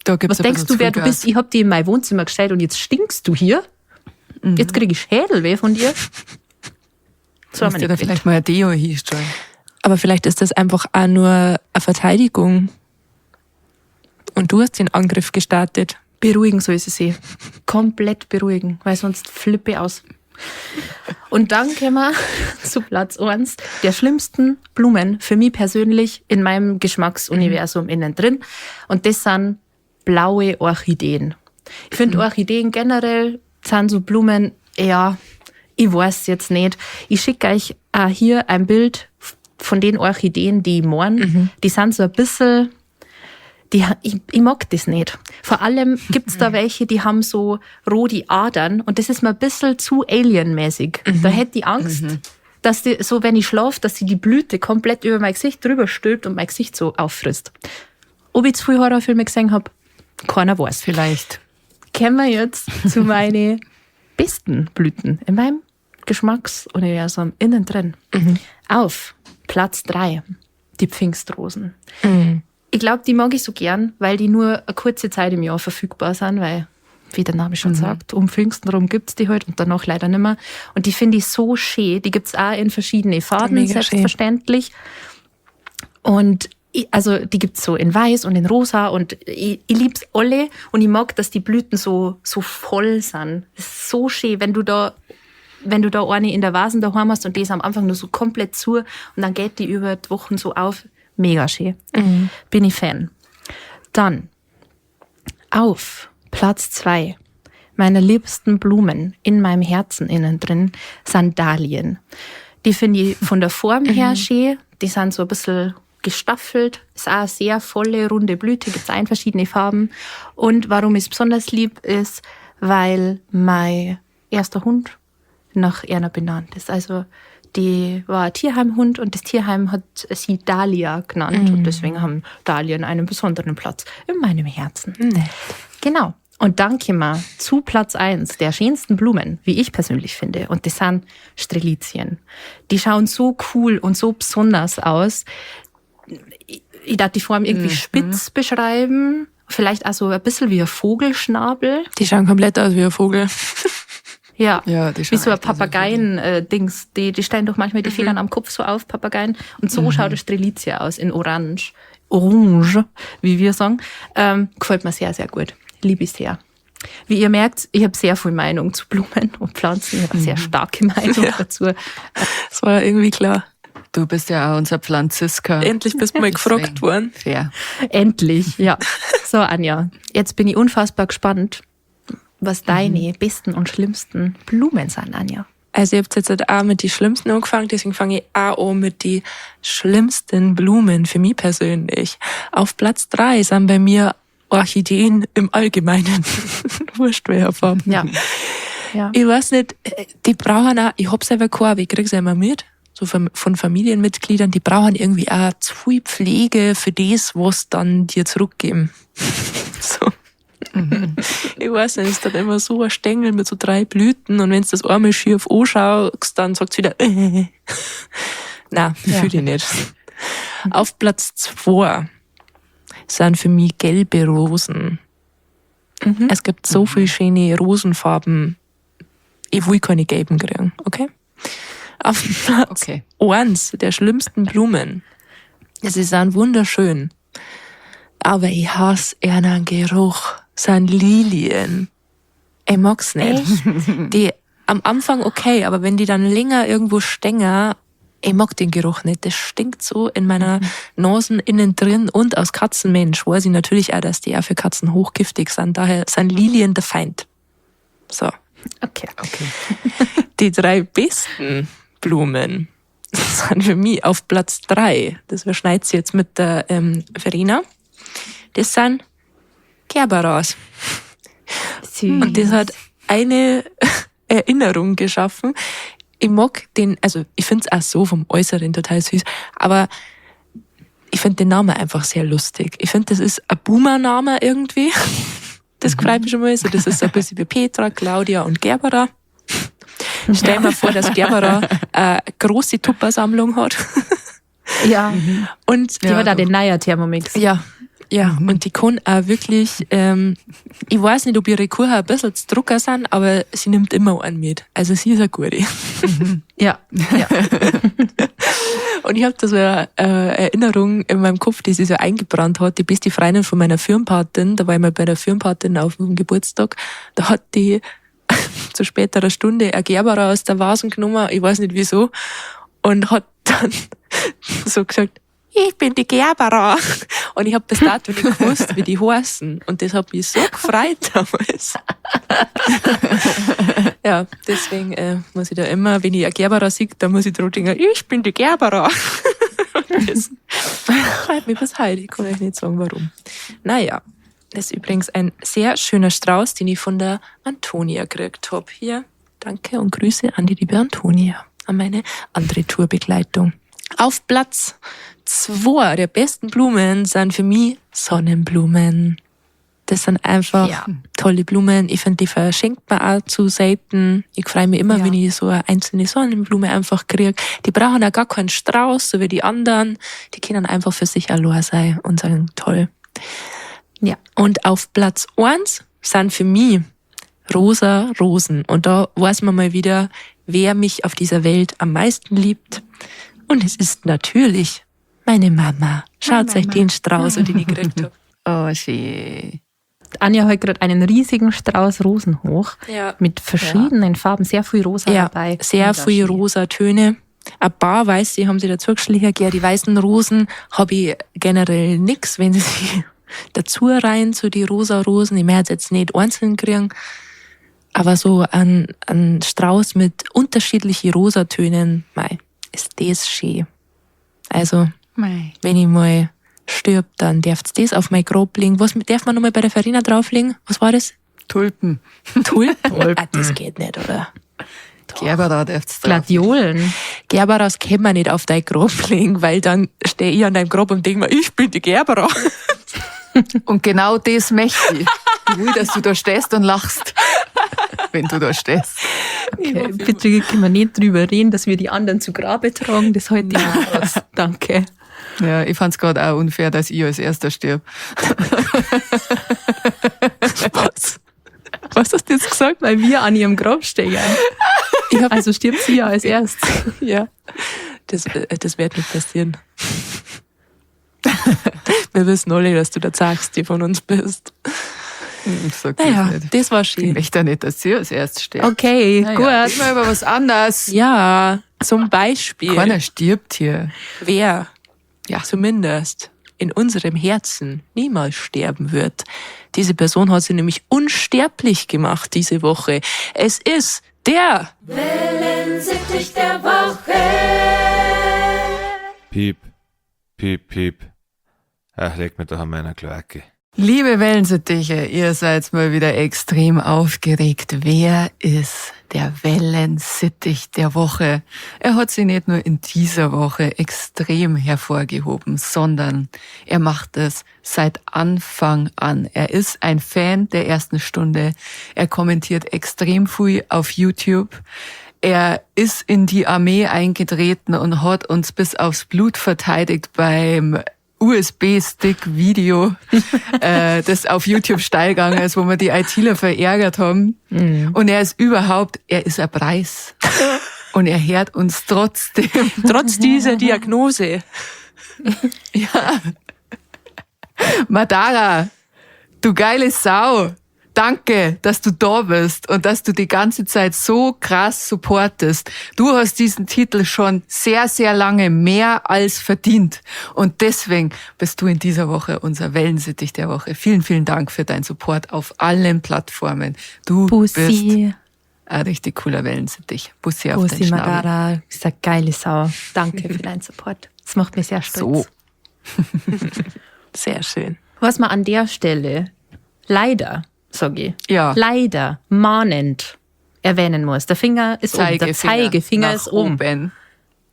da gibt's Was ein denkst bisschen du, wer zu du viel bist? Ich hab die in mein Wohnzimmer gestellt und jetzt stinkst du hier. Jetzt krieg ich Schädelweh von dir. So Gas. haben Musst wir dir da nicht vielleicht mal ein Deo hinstellen. Aber vielleicht ist das einfach auch nur eine Verteidigung. Und du hast den Angriff gestartet. Beruhigen soll sie sich. Komplett beruhigen, weil sonst flippe ich aus. Und dann kommen wir zu Platz 1 der schlimmsten Blumen für mich persönlich in meinem Geschmacksuniversum innen drin. Und das sind blaue Orchideen. Ich finde Orchideen generell sind so Blumen, ja, ich weiß jetzt nicht. Ich schicke euch auch hier ein Bild von den Orchideen, die ich mein. Die sind so ein bisschen, ich mag das nicht. Vor allem gibt's da welche, die haben so rote Adern und das ist mir ein bisschen zu alienmäßig. Da hätte ich Angst, dass die, so wenn ich schlafe, dass sie die Blüte komplett über mein Gesicht drüber stülpt und mein Gesicht so auffrisst. Ob ich zu viel Horrorfilme gesehen hab, keiner weiß. Vielleicht. Kommen wir jetzt zu meinen besten Blüten in meinem Geschmacksuniversum innen drin. Auf Platz 3, die Pfingstrosen. Ich glaube, die mag ich so gern, weil die nur eine kurze Zeit im Jahr verfügbar sind, weil, wie der Name schon sagt, um Pfingsten rum gibt's die halt und danach leider nimmer. Und die finde ich so schön. Die gibt's auch in verschiedene Farben, Mega schön. selbstverständlich. Und also die gibt's so in weiß und in rosa und ich lieb's alle und ich mag, dass die Blüten so, so voll sind. Das ist so schön, wenn du da eine in der Vasen daheim hast und die ist am Anfang nur so komplett zu und dann geht die über die Wochen so auf. Mega schön. Bin ich Fan. Dann auf Platz 2 meiner liebsten Blumen in meinem Herzen innen drin sind Dahlien. Die finde ich von der Form her schön. Die sind so ein bisschen gestaffelt. Ist auch eine sehr volle, runde Blüte. Gibt's auch in verschiedene Farben. Und warum ich es besonders lieb ist, weil mein erster Hund nach Erna benannt ist. Also die war ein Tierheimhund und das Tierheim hat sie Dahlia genannt. Und deswegen haben Dahlien einen besonderen Platz in meinem Herzen. Nee. Genau. Und dann kommen wir zu Platz 1 der schönsten Blumen, wie ich persönlich finde. Und das sind Strelizien. Die schauen so cool und so besonders aus. Ich darf die Form irgendwie spitz beschreiben. Vielleicht auch so ein bisschen wie ein Vogelschnabel. Die schauen komplett aus wie ein Vogel. Ja, Ja, die wie schauen so ein echt aus wie ein Papageien-Dings. Die stellen doch manchmal die Federn am Kopf so auf, Papageien. Und so schaut eine Strelitzia aus, in Orange. Orange, wie wir sagen. Gefällt mir sehr, sehr gut. Liebe ich sehr. Wie ihr merkt, ich habe sehr viel Meinung zu Blumen und Pflanzen. Ich habe eine sehr starke Meinung dazu. Das war irgendwie klar. Du bist ja auch unser Pflanzisker. Endlich bist du mal gefragt worden. Fair. Endlich, ja. So, Anja, jetzt bin ich unfassbar gespannt, was deine besten und schlimmsten Blumen sind, Anja. Also ihr habt jetzt halt auch mit die schlimmsten angefangen, deswegen fange ich auch an mit die schlimmsten Blumen für mich persönlich. Auf Platz 3 sind bei mir Orchideen im Allgemeinen. Wurscht, welcher Farbe. Ja. Ja. Ich weiß nicht, die brauchen auch, ich hab selber keine, aber ich krieg's ja immer mit, so von Familienmitgliedern, die brauchen irgendwie auch zu viel Pflege für das, was dann dir zurückgeben. So. Ich weiß nicht, ist dann immer so ein Stängel mit so 3 Blüten und wenn's das einmal schief anschaust, dann sagt's wieder, Nein, fühl ich nicht. Auf Platz 2 sind für mich gelbe Rosen. Es gibt so viele schöne Rosenfarben. Ich will keine gelben kriegen, okay? Auf Platz 1 der schlimmsten Blumen. Sie sind wunderschön. Aber ich hasse ihren Geruch. Sind Lilien. Ich mag's nicht. Echt? Die am Anfang okay, aber wenn die dann länger irgendwo stehen, ich mag den Geruch nicht. Das stinkt so in meiner Nase innen drin und als Katzenmensch weiß ich natürlich auch, dass die auch für Katzen hochgiftig sind. Daher sind Lilien der Feind. So. Okay. Die 3 besten Blumen sind für mich auf Platz 3. Das überschneidet sich jetzt mit der Verena. Das sind Gerberas. Süß. Und das hat eine Erinnerung geschaffen. Ich mag den, also ich find's auch so vom Äußeren total süß, aber ich find den Namen einfach sehr lustig. Ich find, das ist ein Boomer-Name irgendwie. Das freut mich schon mal. So, das ist so ein bisschen wie Petra, Claudia und Gerbera. Stell mir vor, dass Gerbera eine große Tuppersammlung hat. Ja. Und Die Ja, hat auch doch. den neuen Thermomix. Ja, ja. Und die kann auch wirklich, ich weiß nicht, ob ihre Kuchen ein bisschen zu drucker sind, aber sie nimmt immer einen mit. Also sie ist eine gute. Ja. Ja. Und ich habe da so eine Erinnerung in meinem Kopf, die sich so eingebrannt hat. Die beste Freundin von meiner Firmenpatin, da war ich mal bei der Firmenpatin auf dem Geburtstag, da hat die zu späterer Stunde eine Gerbera aus der Vasen genommen, ich weiß nicht wieso, und hat dann so gesagt, ich bin die Gerbera. Und ich habe bis dato nicht gewusst, wie die heißen. Und das hat mich so gefreut damals. Ja, deswegen muss ich da immer, wenn ich eine Gerbera sehe, dann muss ich dran denken, ich bin die Gerbera. Und das freut mich bis heute. Ich kann euch nicht sagen, warum. Naja, das ist übrigens ein sehr schöner Strauß, den ich von der Antonia gekriegt hab. Hier, danke und Grüße an die liebe Antonia, an meine andere Tourbegleitung. Auf Platz 2 der besten Blumen sind für mich Sonnenblumen. Das sind einfach tolle Blumen. Ich finde, die verschenkt man auch zu selten. Ich freue mich immer, wenn ich so eine einzelne Sonnenblume einfach kriege. Die brauchen auch gar keinen Strauß, so wie die anderen. Die können einfach für sich allein sein und sagen, toll. Ja. Und auf Platz 1 sind für mich rosa Rosen. Und da weiß man mal wieder, wer mich auf dieser Welt am meisten liebt. Und es ist natürlich meine Mama. Schaut euch den Strauß, den ich gekriegt habe. Oh, schön. Anja hat gerade einen riesigen Strauß Rosen hoch. Ja. Mit verschiedenen Farben, sehr viel Rosa Ja, dabei. sehr viel rosa Töne. Ein paar weiße haben sie dazu geschlichen. Ja, die weißen Rosen habe ich generell nix, wenn sie sich dazu rein zu die rosa Rosen. Ich möchte jetzt nicht einzeln kriegen. Aber so ein Strauß mit unterschiedlichen Rosatönen, mei, ist das schön. Also, Mei. wenn ich mal stirb, dann darf's das auf mein Grab legen. Was darf man nochmal bei der Farina drauflegen? Was war das? Tulpen. Tulpen? Ah, das geht nicht, oder? Gerbera darf's drauf. Gladiolen. Gerberas kann man nicht auf dein Grab legen, weil dann stehe ich an deinem Grab und denke mir, ich bin die Gerbera. Und genau das möchte ich. Ich will, dass du da stehst und lachst, wenn du da stehst. Okay, bitte können wir nicht drüber reden, dass wir die anderen zu Grabe tragen. Das halte ich nicht aus. Danke. Ja, ich fand's gerade auch unfair, dass ich als Erster stirb. Was? Was hast du jetzt gesagt? Weil wir an ihrem Grab stehen. Also stirbt sie ja als erstes. Ja. Das wird nicht passieren. Wir wissen alle, dass du der Zagste von uns bist. Ich sag das Naja, nicht. das war Ich schön. möchte ja nicht, dass sie als Erstes stirbt. Okay, Naja, gut. Reden wir über was anderes. Ja, zum Beispiel. Keiner stirbt hier. Wer Ja. zumindest in unserem Herzen niemals sterben wird. Diese Person hat sie nämlich unsterblich gemacht diese Woche. Es ist der Wellensittich der Woche. Piep, piep, piep. Ach, leg mir doch an meiner Kloake. Liebe Wellensittiche, ihr seid mal wieder extrem aufgeregt. Wer ist der Wellensittich der Woche? Er hat sich nicht nur in dieser Woche extrem hervorgehoben, sondern er macht es seit Anfang an. Er ist ein Fan der ersten Stunde. Er kommentiert extrem viel auf YouTube. Er ist in die Armee eingetreten und hat uns bis aufs Blut verteidigt beim USB-Stick-Video, das auf YouTube steil gegangen ist, wo wir die ITler verärgert haben. Und er ist überhaupt, er ist ein Preis. Und er hört uns trotzdem. Trotz dieser Diagnose. Ja. Madara, du geile Sau. Danke, dass du da bist und dass du die ganze Zeit so krass supportest. Du hast diesen Titel schon sehr, sehr lange mehr als verdient. Und deswegen bist du in dieser Woche unser Wellensittich der Woche. Vielen, vielen Dank für deinen Support auf allen Plattformen. Du bist Bussi. ein richtig cooler Wellensittich. Bussi auf den Bussi Schnabel. Madara, ist eine geile Sau. Danke für deinen Support. Das macht mich sehr stolz. So. Sehr schön. Was man an der Stelle leider, sag ich, Ja. leider mahnend erwähnen muss. Der Finger ist oben, der Zeigefinger nach ist oben. oben.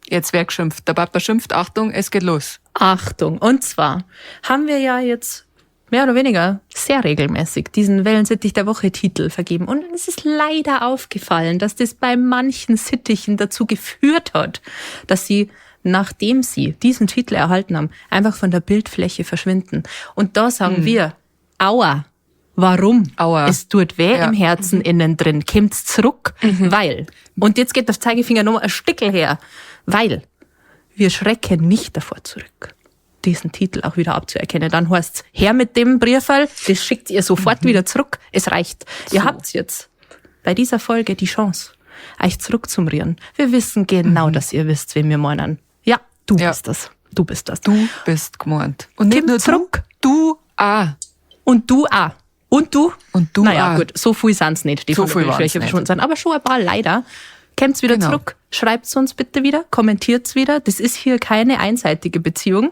Jetzt wer geschimpft. Der Papa schimpft. Achtung, es geht los. Achtung. Und zwar haben wir ja jetzt mehr oder weniger sehr regelmäßig diesen Wellensittich der Woche Titel vergeben. Und es ist leider aufgefallen, dass das bei manchen Sittichen dazu geführt hat, dass sie, nachdem sie diesen Titel erhalten haben, einfach von der Bildfläche verschwinden. Und da sagen wir, aua, warum? Aua. Es tut weh Ja. im Herzen innen drin. Kommt's zurück, weil. Und jetzt geht der Zeigefinger nochmal ein Stickel her. Weil wir schrecken nicht davor zurück, diesen Titel auch wieder abzuerkennen. Dann heißt's, her mit dem Briefall, das schickt ihr sofort wieder zurück. Es reicht. Ihr habt's jetzt bei dieser Folge die Chance, euch zurückzumrieren. Wir wissen genau, dass ihr wisst, wen wir meinen. Ja, du Ja. bist das. Du bist das. Du bist gemeint. Und nicht Komm nur zurück. du, du auch. Und du auch. Und du? Und du Naja, auch. gut, so viel sind's nicht, die So von der viel waren's Bildfläche nicht. verschwunden sind. Aber schon ein paar leider. Kommt's wieder Genau. zurück, schreibt's uns bitte wieder, kommentiert's wieder. Das ist hier keine einseitige Beziehung.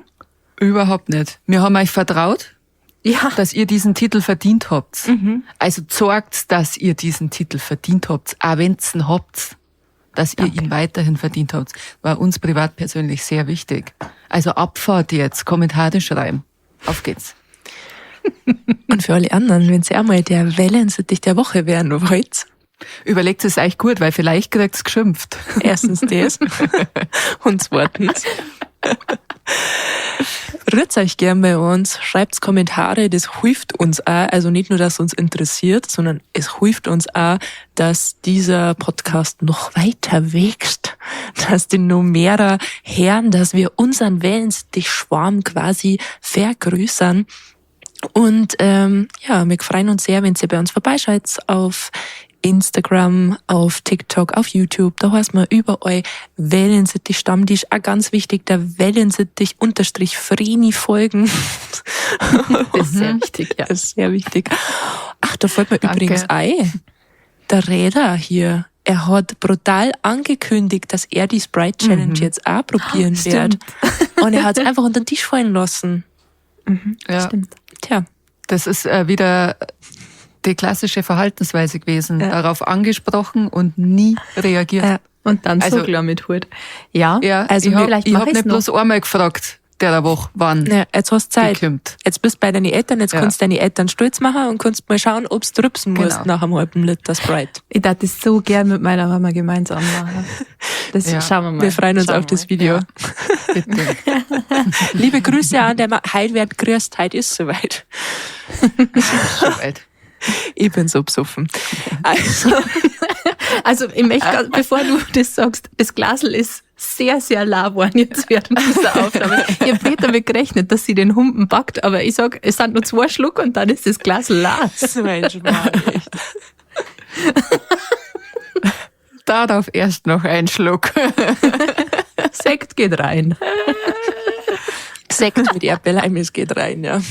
Überhaupt nicht. Wir haben euch vertraut, Ja. dass ihr diesen Titel verdient habt. Also sorgt, dass ihr diesen Titel verdient habt, auch wenn's ihn habt, dass ihr ihn weiterhin verdient habt. War uns privat persönlich sehr wichtig. Also Abfahrt jetzt, Kommentare schreiben. Auf geht's. Und für alle anderen, wenn ihr einmal der Wellensittich der Woche werden wollt, Überlegt es euch gut, weil vielleicht kriegt's geschimpft. erstens das und zweitens, rührt euch gern bei uns, schreibt Kommentare, das hilft uns auch. Also nicht nur, dass uns interessiert, sondern es hilft uns auch, dass dieser Podcast noch weiter wächst, dass die noch mehrer hören, dass wir unseren Wellensittich-Schwarm quasi vergrößern. Und ja, wir freuen uns sehr, wenn ihr bei uns vorbeischaut auf Instagram, auf TikTok, auf YouTube. Da heißt man überall Wellensittich Stammtisch. Auch ganz wichtig, der Wellensittich unterstrich Vreni folgen. Das ist sehr wichtig, ja. Das ist sehr wichtig. Ach, da fällt mir Danke. übrigens ein. Der Räder hier, er hat brutal angekündigt, dass er die Sprite Challenge jetzt auch probieren wird. Und er hat es einfach unter den Tisch fallen lassen. Ja. Stimmt. Tja. Das ist wieder die klassische Verhaltensweise gewesen. Ja. Darauf angesprochen und nie reagiert. Ja. Und dann Also- so klar mit Hut. Ja. Ja, Also ich hab, vielleicht ich mach hab ich's nicht noch. bloß einmal gefragt, der Woche, wann Ja, jetzt hast du die Zeit. kommt. Jetzt bist du bei deinen Eltern, jetzt Ja. kannst du deine Eltern stolz machen und kannst mal schauen, ob's drüpsen musst Genau. nach einem halben Liter Sprite. Ich darf das so gern mit meiner Mama gemeinsam machen. Das Ja. schauen wir mal. Wir freuen uns Schauen auf wir das mal. Video. Ja. Bitte. Liebe Grüße an der Heute wird grüßt, heute ist soweit. Soweit. Ich bin so besoffen. Also, Also, ich möchte, bevor du das sagst, das Glasl ist sehr, sehr lah geworden jetzt während dieser Aufnahme. Ich hab nicht damit gerechnet, dass sie den Humpen backt, aber ich sag, es sind nur zwei Schluck und dann ist das Glasl lah. das ist mein Schmarrn, echt. Darauf erst noch ein Schluck. Sekt geht rein. Sekt mit Erdbeerleim, es geht rein, ja.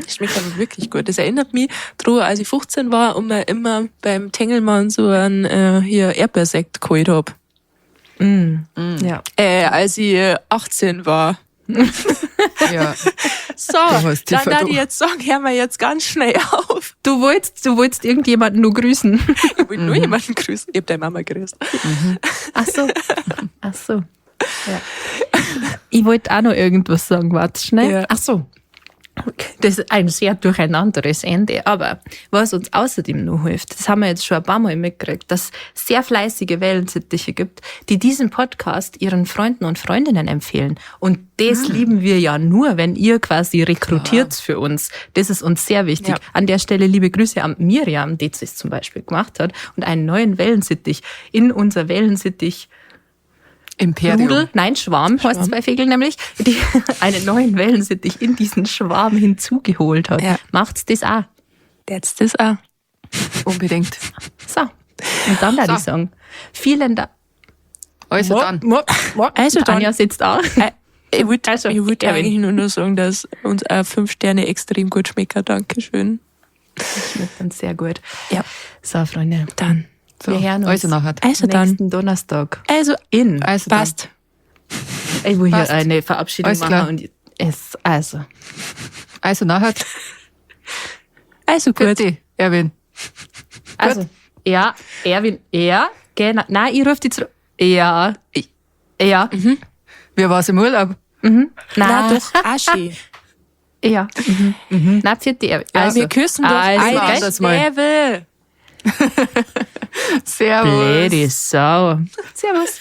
Schmeckt aber wirklich gut. Das erinnert mich dran, als ich 15 war und mir immer beim Tengelmann so einen hier Erdbeersekt geholt hab. Ja. Als ich 18 war. Ja. So, hast die dann darf ich verloren. jetzt sagen, hören wir jetzt ganz schnell auf. Du wolltest irgendjemanden nur grüßen. Ich wollte nur jemanden grüßen. Ich hab deine Mama grüßt. Ach so. Ach so. Ja. Ich wollte auch noch irgendwas sagen, warte schnell. Ja. Ach so. Das ist ein sehr durcheinanderes Ende. Aber was uns außerdem noch hilft, das haben wir jetzt schon ein paar Mal mitgekriegt, dass es sehr fleißige Wellensittiche gibt, die diesen Podcast ihren Freunden und Freundinnen empfehlen. Und das lieben wir ja nur, wenn ihr quasi rekrutiert für uns. Das ist uns sehr wichtig. Ja. An der Stelle liebe Grüße an Miriam, die das zum Beispiel gemacht hat und einen neuen Wellensittich in unser Wellensittich Imperium. Rudel, nein, Schwarm, heißt es bei Vögeln nämlich, die einen neuen Wellensittich in diesen Schwarm hinzugeholt hat. Ja. Macht's das auch. Jetzt das auch. Unbedingt. So. Und dann würde ich sagen, vielen Dank. Also dann. Also dann. Anja sitzt auch. Ich wollte Also, ich wollt Erwin. eigentlich nur noch sagen, dass uns auch 5 Sterne extrem gut schmecken. Dankeschön. Schmeckt uns sehr gut. Ja. So, Freunde. Dann. So, Wir hören uns. Also nachher. Also dann. Nächsten Donnerstag. Also, In. Also dann. passt. Ich will hier Passt. eine Verabschiedung Alles machen klar. und es, also. Also nachher. Also gut. Bitte, Erwin. Also, ja, Erwin, ja, genau. Nein, ich rufe dich zurück. Ja. Ja. Wie war's im Urlaub? Nein, Na doch, Aschi. Ja. Mhm. Nein, pfiat Erwin. Also, Wir küssen doch also, alle gell? das mal. Schnäbel. Servus. Blöde Sau. Servus.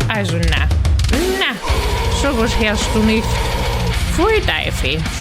Also na, na, sowas hörst du nicht. Pfui Teufel.